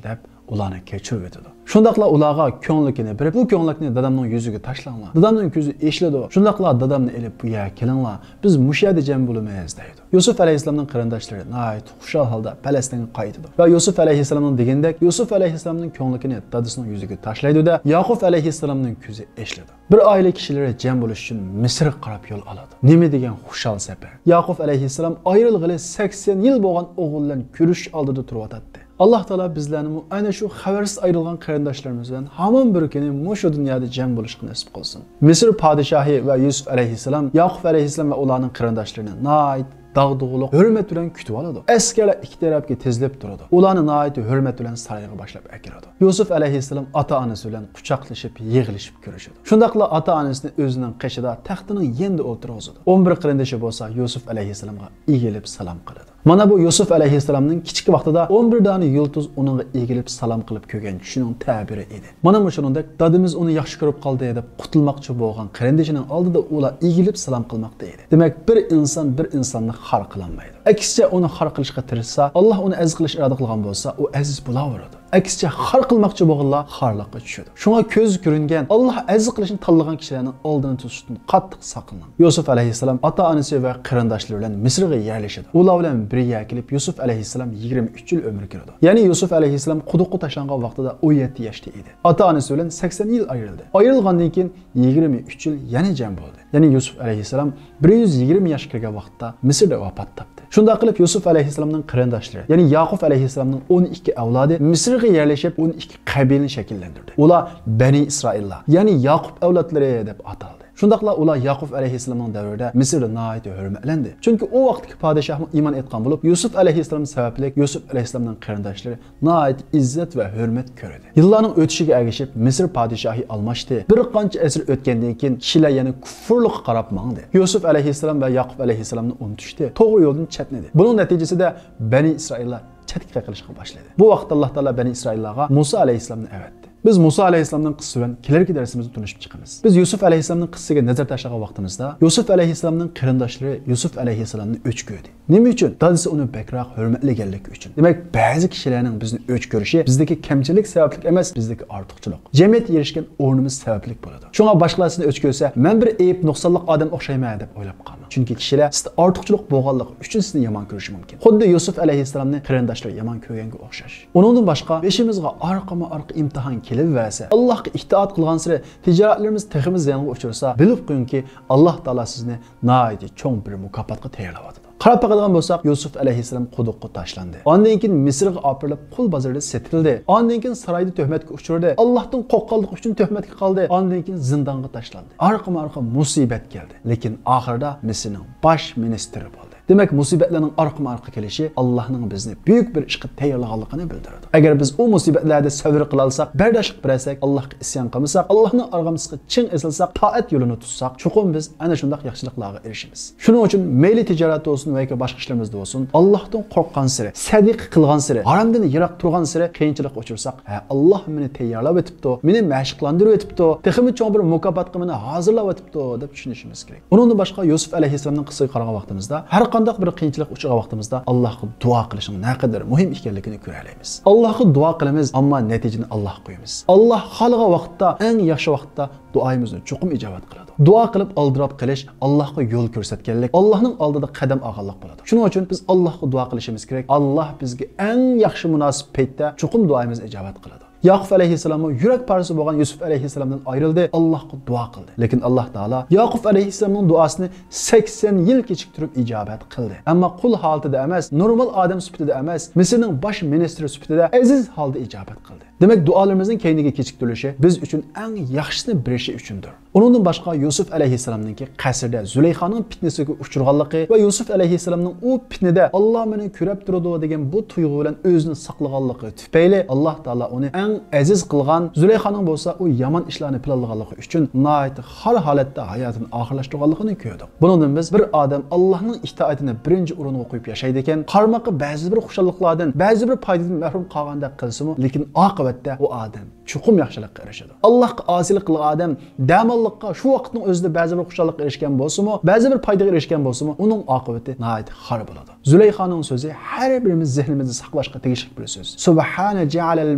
دەپ ئۇلارنى كەچۈرۈۋېتىدۇ. شۇنداقلا ئۇلارغا كۆڭلىكىنى بېرىپ، بۇ كۆڭلەكنى دادامنىڭ يۈزىگە تاشلاڭلار. دادامنىڭ كۆزى ئېچىلىدۇ. شۇنداقلا دادامنى ئېلىپ بۇ يەرگە كېلىڭلار. بىز مۇشۇ يەردە جەم بولىمىز دەيدۇ. يۈسۈپ ئەلەيھىسسالامنىڭ قېرىنداشلىرى ناھايىتى خۇشال ھالدا پەلەستىنگە قايتىدۇ ۋە يۈسۈپ ئەلەيھىسسالامنىڭ دېگىنىدەك يۈسۈپ ئەلەيھىسسالامنىڭ كۆڭلىكىنى دادىسىنىڭ يۈزىگە تاشلايدۇ-دە، ياقۇپ ئەلەيھىسسالامنىڭ كۆزى ئېچىلىدۇ. بىر ئائىلە كىشىلىرى جەم بولۇش ئۈچۈن مىسىرغا قاراپ يول ئالىدۇ. نېمە دېگەن خۇشال سەپەر! ياقۇپ ئەلەيھىسسالام ئايرىلغىلى سەكسەن يىل بولغان ئوغۇللىرىنى كۆرۈش ئالدىدا تۇرۇۋاتاتتى. ئاللا تائالا بىزلەرنىمۇ ئەنە شۇ خەۋەرسىز ئايرىلغان قېرىنداشلىرىمىز بىلەن ھامان بىر كۈنى مۇشۇ دۇنيادا جەم بولۇشقا نېسىپ قىلسۇن. مىسىر پادىشاھى ۋە يۈسۈپ ئەلەيھىسسالام ياقۇپ ئەلەيھىسسالام ۋە ئۇلارنىڭ قېرىنداشلىرىنى ناھايىتى داغدۇغىلىق، ھۆرمەت بىلەن كۈتۈۋالىدۇ. ئەسكەرلەر ئىككى تەرەپكە تىزىلىپ تۇرىدۇ. ئۇلارنى ناھايىتى ھۆرمەت بىلەن سارايغا باشلاپ ئەكىرىدۇ. يۈسۈپ ئەلەيھىسسالام ئاتا-ئانىسى بىلەن قۇچاقلىشىپ، يىغلىشىپ كۆرۈشىدۇ. شۇنداقلا ئاتا-ئانىسىنى ئۆزىنىڭ قېشىدا، تەختىنىڭ يېنىدا ئولتۇرغۇزىدۇ. ئون بىر قېرىندىشى بولسا يۈسۈپ ئەلەيھىسسالامغا ئېگىلىپ سالام قىلىدۇ. مانا بۇ يۈسۈپ ئەلەيھىسسالامنىڭ كىچىك ۋاقتىدا ئون بىر دانە يۇلتۇز ئۇنىڭغا ئېگىلىپ سالام قىلىپ كۆرگەن چۈشىنىڭ تەبىرى ئىدى. مانا مۇشۇنىڭدەك دادىمىز ئۇنى ياخشى كۆرۈپ قالدى دەپ قۇتۇلماقچى بولغان قېرىندىشىنىڭ ئالدىدا ئۇلار ئېگىلىپ سالام قىلماقتا ئىدى. دېمەك، بىر ئىنسان بىر ئىنساننى خار قىلالمايدۇ. ئەكسىچە، ئۇنى خار قىلىشقا تىرىشسا، ئاللا ئۇنى ئەزىز قىلىشنى ئىرادە قىلغان بولسا، ئۇ ئەزىز بولاۋېرىدۇ. ئەكسىچە، خار قىلماقچى بولغانلار خارلىققا چۈشىدۇ. شۇڭا كۆزگە كۆرۈنگەن، ئاللا ئەزىز قىلىشنى تاللىغان كىشىلەرنىڭ ئالدىنى توسۇشتىن قاتتىق ساقلىنىڭ. يۈسۈپ ئەلەيھىسسالام ئاتا-ئانىسى ۋە قېرىنداشلىرى بىلەن مىسىرغا يەرلىشىدۇ. ئۇلار بىلەن بىر يەرگە كېلىپ، يۈسۈپ ئەلەيھىسسالام يىگىرمە ئۈچ يىل ئۆمۈر كۆرىدۇ. يەنى يۈسۈپ ئەلەيھىسسالام قۇدۇققا تاشلانغان ۋاقتىدا ئون يەتتە ياشتا ئىدى. ئاتا-ئانىسى بىلەن سەكسەن يىل ئايرىلدى. ئايرىلغاندىن كېيىن يىگىرمە ئۈچ يىل يەنە جەم بولدى. يەنى يۈسۈپ ئەلەيھىسسالام بىر يۈز يىگىرمە ياشقا كىرگەن ۋاقىتتا مىسىردا ۋاپات تاپتى. شۇنداق قىلىپ، يۈسۈپ ئەلەيھىسسالامنىڭ قېرىنداشلىرى، يەنى ياقۇپ ئەلەيھىسسالامنىڭ ئون ئىككى ئەۋلادى مىسىرغا يەرلىشىپ، ئون ئىككى قەبىلىنى شەكىللەندۈردى. ئۇلار بەنى ئىسرائىللار، يەنى ياقۇپ ئەۋلادلىرى دەپ ئاتالدى. شۇنداقلا ئۇلار ياقۇپ ئەلەيھىسسالامنىڭ دەۋرىدە مىسىردا ناھايىتى ھۆرمەتلەندى. چۈنكى ئۇ ۋاقىتتىكى پادىشاھمۇ ئىمان ئېيتقان بولۇپ، يۈسۈپ ئەلەيھىسسالام سەۋەبلىك يۈسۈپ ئەلەيھىسسالامنىڭ قېرىنداشلىرى ناھايىتى ئىززەت ۋە ھۆرمەت كۆردى. يىللارنىڭ ئۆتۈشىگە ئەگىشىپ، مىسىر پادىشاھى ئالماشتى. بىر قانچە ئەسىر ئۆتكەندىن كېيىن، كىشىلەر يەنە كۇفرلۇققا قاراپ ماڭدى. يۈسۈپ ئەلەيھىسسالام ۋە ياقۇپ ئەلەيھىسسالامنى ئۇنتۇشتى. توغرا يولدىن چەتنىدى. بۇنىڭ نەتىجىسىدە بەنى ئىسرائىللار چەتكە قېقىلىشقا باشلىدى. بۇ ۋاقىتتا ئاللا تائالا بەنى ئىسرائىللارغا مۇسا ئەلەيھىسسالامنى ئەۋەتتى. بىز مۇسا ئەلەيھىسسالامنىڭ قىسسىسى بىلەن كېلەركى دەرسىمىزدە تونۇشۇپ چىقىمىز. بىز يۈسۈپ ئەلەيھىسسالامنىڭ قىسسىسىگە نەزەر تاشلىغان ۋاقتىمىزدا، يۈسۈپ ئەلەيھىسسالامنىڭ قېرىنداشلىرى يۈسۈپ ئەلەيھىسسالامنى ئۆچ كۆردى. نېمە ئۈچۈن؟ دادىسى ئۇنى بەكرەك ھۆرمەتلىگەنلىكى ئۈچۈن. دېمەك، بەزى كىشىلەرنىڭ بىزنى ئۆچ كۆرۈشى بىزدىكى كەمچىلىك سەۋەبلىك ئەمەس، بىزدىكى ئارتۇقچىلىق، جەمئىيەتتە ئېرىشكەن ئورنىمىز سەۋەبلىك بولىدۇ. شۇڭا باشقىلار سىزنى ئۆچ كۆرسە، مەن بىر ئەيىب نۇقسانلىق ئادەم ئوخشايمەن دەپ ئويلاپ قالماڭ. چۈنكى كىشىلەر سىزدە ئارتۇقچىلىق بولغانلىقى ئۈچۈن سىزنى يامان كۆرۈشى مۇمكىن. خۇددى يۈسۈپ ئەلەيھىسسالامنى قېرىنداشلىرى يامان كۆرگەنگە ئوخشاش. ئۇنىڭدىن باشقا، بېشىمىزغا ئارقىمۇ ئارقا ئىمتىھان كېلىۋەرسە، ئاللاھقا ئىتائەت قىلغانسېرى تىجارەتلىرىمىز تېخىمۇ زىيانغا ئۇچرىسا، بىلىپ قويۇڭكى، ئاللا تائالا سىزنى ناھايىتى چوڭ بىر مۇكاپاتقا تەييارلاۋاتىدۇ. قاراپ باقىدىغان بولساق، يۈسۈپ ئەلەيھىسسالام قۇدۇققا تاشلاندى. ئاندىن كېيىن مىسىرغا ئاپىرىلىپ، قۇل بازىرىدا سېتىلدى. ئاندىن كېيىن سارايدا تۆھمەتكە ئۇچرىدى. ئاللاھتىن قورققانلىقى ئۈچۈن تۆھمەتكە قالدى. ئاندىن كېيىن زىندانغا تاشلاندى. ئارقىمۇ ئارقا مۇسىبەت كەلدى. لېكىن ئاخىرىدا مىسىرنىڭ باش مىنىستىرى بولدى. دېمەك، مۇسىبەتلەرنىڭ ئارقىمۇ ئارقا كېلىشى ئاللاھنىڭ بىزنى بۈيۈك بىر ئىشقا تەييارلىغانلىقىنى بىلدۈرىدۇ. ئەگەر بىز ئۇ مۇسىبەتلەردە سەۋر قىلالىساق، بەرداشلىق بەرسەك، ئاللاھقا ئىسيان قىلمىساق، ئاللاھنىڭ ئارغامچىسىغا چىڭ ئېسىلساق، تائەت يولىنى تۇتساق، چوقۇم بىز ئەنە شۇنداق ياخشىلىقلارغا ئېرىشىمىز. شۇنىڭ ئۈچۈن مەيلى تىجارەتتە بولسۇن ۋە ياكى باشقا ئىشلىرىمىزدا بولسۇن، ئاللاھتىن قورققانسېرى، سەدىقە قىلغانسېرى، ھارامدىن يىراق تۇرغانسېرى قىيىنچىلىققا ئۇچرىساق، ھە، ئاللاھ مېنى تەييارلاۋېتىپتۇ، مېنى مەشىقلاندۇرۇۋېتىپتۇ، تېخىمۇ چوڭ بىر مۇكاپاتقا مېنى ھازىرلاۋېتىپتۇ دەپ چۈشىنىشىمىز كېرەك. ئۇنىڭدىن باشقا، يۈسۈپ ئەلەيھىسسالامنىڭ قىسسىسىگە قارىغان ۋاقتىمىزدا، ھەر قانداق قانداق بىر قىيىنچىلىق ئۇچرىغان ۋاقتىمىزدا ئاللاھقا دۇئا قىلىشنىڭ نەقەدەر مۇھىم ئىكەنلىكىنى كۆرەلەيمىز. ئاللاھقا دۇئا قىلىمىز، ئەمما نەتىجىنى ئاللاھقا قويىمىز. ئاللاھ خالىغان ۋاقىتتا، ئەڭ ياخشى ۋاقىتتا دۇئايىمىزنى چوقۇم ئىجابەت قىلىدۇ. دۇئا قىلىپ ئالدىراپ قېلىش ئاللاھقا يول كۆرسەتكەنلىك، ئاللاھنىڭ ئالدىدا قەدەم ئالغانلىق بولىدۇ. شۇنىڭ ئۈچۈن بىز ئاللاھقا دۇئا قىلىشىمىز كېرەك. ئاللاھ بىزگە ئەڭ ياخشى مۇناسىپ پەيتتە چوقۇم دۇئايىمىزنى ئىجابەت قىلىدۇ. ياقۇپ ئەلەيھىسسالاممۇ يۈرەك پارىسى بولغان يۈسۈپ ئەلەيھىسسالامدىن ئايرىلدى، ئاللاھقا دۇئا قىلدى. لېكىن ئاللاھ تائالا ياقۇپ ئەلەيھىسسالامنىڭ دۇئاسىنى سەكسەن يىل كېچىكتۈرۈپ ئىجابەت قىلدى. ئەمما قۇل ھالىتىدە ئەمەس، نورمال ئادەم سۈپىتىدە ئەمەس، مىسىرنىڭ باش مىنىستىرى سۈپىتىدە ئەزىز ھالدا ئىجابەت قىلدى. دېمەك، دۇئالىرىمىزنىڭ كەينىگە كېچىكتۈرۈلۈشى بىز ئۈچۈن ئەڭ ياخشىسىنى بېرىشى ئۈچۈندۇر. ئۇنىڭدىن باشقا يۈسۈپ ئەلەيھىسسالامنىڭكى قەسىردە زۇلەيخانىڭ پىتنىسىگە ئۇچرىغانلىقى ۋە يۈسۈپ ئەلەيھىسسالامنىڭ ئۇ پىتنىدە «ئاللا مېنى كۆرۈپ تۇرىدۇ» دېگەن بۇ تۇيغۇ بىلەن ئۆزىنى ساقلىغانلىقى تۈپەيلى ئاللاھ تائالا ئۇنى ئەڭ ئەزىز قىلغان، زۇلەيخانىڭ بولسا ئۇ يامان ئىشلارنى پىلانلىغانلىقى ئۈچۈن ناھايىتى خار ھالەتتە ھاياتىنى ئاخىرلاشتۇرغانلىقىنى كۆردۇق. بۇنىڭدىن بىز بىر ئادەم ئاللاھنىڭ ئىتائىتىنى بىرىنچى ئورۇنغا قويۇپ ياشايدىكەن، قارىماققا بەزى بىر خۇشاللىقلاردىن، بەزى بىر پايدىدىن مەھرۇم قالغاندەك قىلسىمۇ، لېكىن ئاقىۋەتتە ئۇ ئادەم چوقۇم ياخشىلىققا ئېرىشىدۇ. ئاللاھقا ئاسىيلىق قىلغان ئادەم دەماللىققا، شۇ ۋاقىتنىڭ ئۆزىدە بەزى بىر خۇشاللىققا ئېرىشكەن بولسىمۇ، بەزى بىر پايدىغا ئېرىشكەن بولسىمۇ، ئۇنىڭ ئاقىۋىتى ناھايىتى خار بولىدۇ. زۇلەيخانىڭ سۆزى ھەر بىرىمىز زېھنىمىزدە ساقلاشقا تېگىشلىك بىر سۆز. سۇبھانە جەئەلەل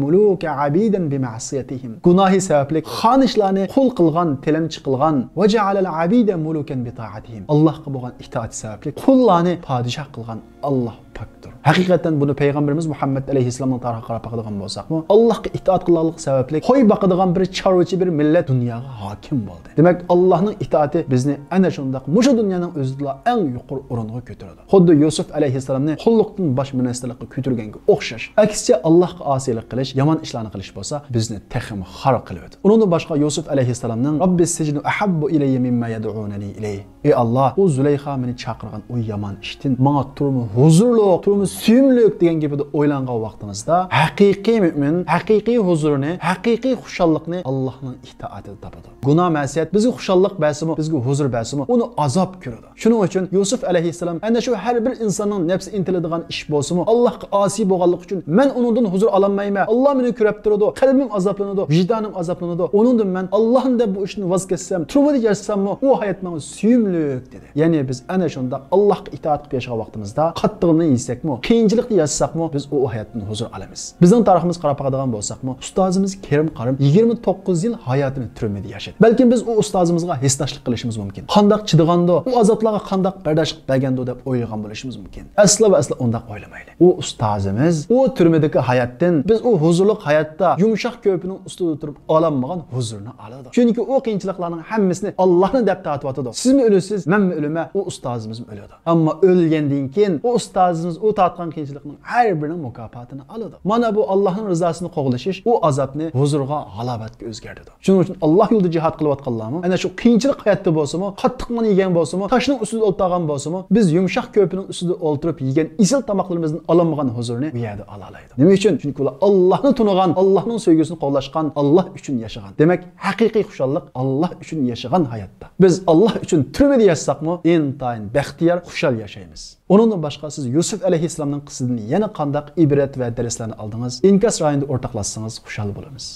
مۇلۇكە ئەبىدەن بىمەئسىيەتىھىم. گۇناھى سەۋەبلىك خانىشلارنى قۇل قىلغان، تىلەمچى قىلغان. ۋە جەئەلەل ئەبىدە مۇلۇكەن بىتائەتىھىم. ئاللاھقا بولغان ئىتائىتى سەۋەبلىك قۇللارنى پادىشاھ قىلغان ئاللاھ پاكتۇر. ھەقىقەتەن بۇنى پەيغەمبىرىمىز مۇھەممەد ئەلەيھىسسالامنىڭ تارىخىغا قاراپ باقىدىغان بولساقمۇ، ئاللاھقا ئىتائەت قىلغانلىقى سەۋەبلىك قوي باقىدىغان بىر چارۋىچى، بىر مىللەت دۇنياغا ھاكىم بولدى. دېمەك، ئاللاھنىڭ ئىتائىتى بىزنى ئەنە شۇنداق مۇشۇ دۇنيانىڭ ئۆزىدىلا ئەڭ يۇقىرى ئورۇنغا كۆتۈرىدۇ. خۇددى يۈسۈپ ئەلەيھىسسالامنى قۇللۇقتىن باش مىنىستىرلىققا كۆتۈرگەنگە ئوخشاش. ئەكسىچە، ئاللاھقا ئاسىيلىق قىلىش، يامان ئىشلارنى قىلىش بولسا بىزنى تېخىمۇ خار قىلىۋېتىدۇ. ئۇنىڭدىن باشقا يۈسۈپ ئەلەيھىسسالامنىڭ «رەببىس سىجنۇ ئەھەببۇ ئىلەييە مىمما يەدئۇنەنى ئىلەيھ». ئەي ئاللاھ، ئۇ زۇلەيخا مېنى چاقىرغان ئۇ يامان ئىشتىن ماڭا تۇرمۇ ھۇزۇرلۇق، تۇرمۇ سۆيۈملۈك دېگەن گېپىدە ئويلانغان ۋاقتىڭىزدا، ھەقىقىي مۆمىن ھەقىقىي ھۇزۇرنى، ھەقىقىي خۇشاللىقنى ئاللاھنىڭ ئىتائىتىدە تاپىدۇ. گۇناھ مەسىيەت بىزگە خۇشاللىق بەرسىمۇ، بىزگە ھۇزۇر بەرسىمۇ، ئۇنى ئازاب كۆرىدۇ. شۇنىڭ ئۈچۈن يۈسۈپ ئەلەيھىسسالام ئەنە شۇ ھەر بىر ئىنساننىڭ نەپسى ئىنتىلىدىغان ئىش بولسىمۇ، ئاللاھقا ئاسىي بولغانلىقى ئۈچۈن مەن ئۇنىڭدىن ھۇزۇر ئالالمايمەن. ئاللاھ مېنى كۆرۈپ تۇرىدۇ، قەلبىم ئازابلىنىدۇ، ۋىجدانىم ئازابلىنىدۇ. ئۇنىڭدىن مەن ئاللاھنى دەپ بۇ ئىشتىن ۋاز كەچسەم، تۈرمىدە ياشىساممۇ، ئۇ ھايات ماڭا سۆيۈملۈك، دېدى. يەنى بىز ئەنە شۇنداق ئاللاھقا ئىتائەت قىلىپ ياشىغان ۋاقتىمىزدا قاتتىقنى يېسەكمۇ، قىيىنچىلىقتا ياشىساقمۇ، بىز ئۇ ھاياتتىن ھۇزۇر ئالىمىز. بىزنىڭ تارىخىمىزغا قاراپ باقىدىغان بولساقمۇ، ئۇستازىمىز كېرىم قارىم يىگىرمە توققۇز يىل ھاياتىنى تۈرمىدە ياشىدى. بەلكىم بىز ئۇ ئۇستازىمىزغا ھېسداشلىق قىلىشىمىز مۇمكىن. قانداق چىدىغاندۇ، ئۇ ئازابلارغا قانداق بەرداشلىق بەرگەندۇ دەپ ئويلىغان بولۇشىمىز مۇمكىن. ئەسلا ۋە ئەسلا ئۇنداق ئويلىمايلى. ئۇ ئۇستازىمىز، ئۇ تۈرمىدىكى ھاياتتىن بىز ئۇ ھۇزۇرلۇق ھاياتتا يۇمشاق كۆرپىنىڭ ئۈستىدە تۇرۇپ ئالالمىغان ھۇزۇرنى ئالىدۇ. چۈنكى ئۇ قىيىنچىلىقلارنىڭ ھەممىسىنى ئاللاھنى دەپ تارتىۋاتىدۇ. سىزمۇ ئۆلىسىز، مەنمۇ ئۆلىمەن، ئۇ ئۇستازىمىزمۇ ئۆلىدۇ. ئەمما ئۆلگەندىن كېيىن ئۇ ئۇستازىمىز ئۇ تارتقان قىيىنچىلىقنىڭ ھەر بىرىنىڭ مۇكاپاتىنى ئالىدۇ. مانا بۇ ئاللاھنىڭ رىزاسىنى قوغلىشىش، ئۇ ئازابنى ھۇزۇرغا، ھالاۋەتكە ئۆزگەرتىدۇ. شۇنىڭ ئۈچۈن ئاللاھ يولىدا جىھاد قىلىۋاتقانلارمۇ، ئەنە شۇ قىيىنچىلىق ھاياتتا بولسىمۇ، قاتتىق نان يېگەن بولسىمۇ، تاشنىڭ ئۈستىدە ئولتۇرغان بولسىمۇ، بىز يۇمشاق كۆرپىنىڭ ئۈستىدە ئولتۇرۇپ يېگەن ئېسىل تاماقلىرىمىزدىن ئالالمىغان ھۇزۇرنى ئۇ يەردە ئالالايدۇ. نېمە ئۈچۈن؟ چۈنكى ئۇلار ئاللاھنى تونۇغان، ئاللاھنىڭ سۆيگۈسىنى قوغلاشقان، ئاللاھ ئۈچۈن ياشىغان. دېمەك، ھەقىقىي خۇشاللىق ئاللاھ ئۈچۈن ياشىغان ھاياتتا. بىز ئاللاھ ئۈچۈن تۈرمىدە ياشىساقمۇ، ئىنتايىن بەختىيار، خۇشال ياشايمىز. ئۇنىڭدىن باشقا سىز يۈسۈپ ئەلەيھىسسالامنىڭ قىسسىسىدىن يەنە قانداق ئىبرەت ۋە دەرسلەرنى ئالدىڭىز؟ ئىنكاس رايونىدا ئورتاقلاشسىڭىز خۇشال بولىمىز.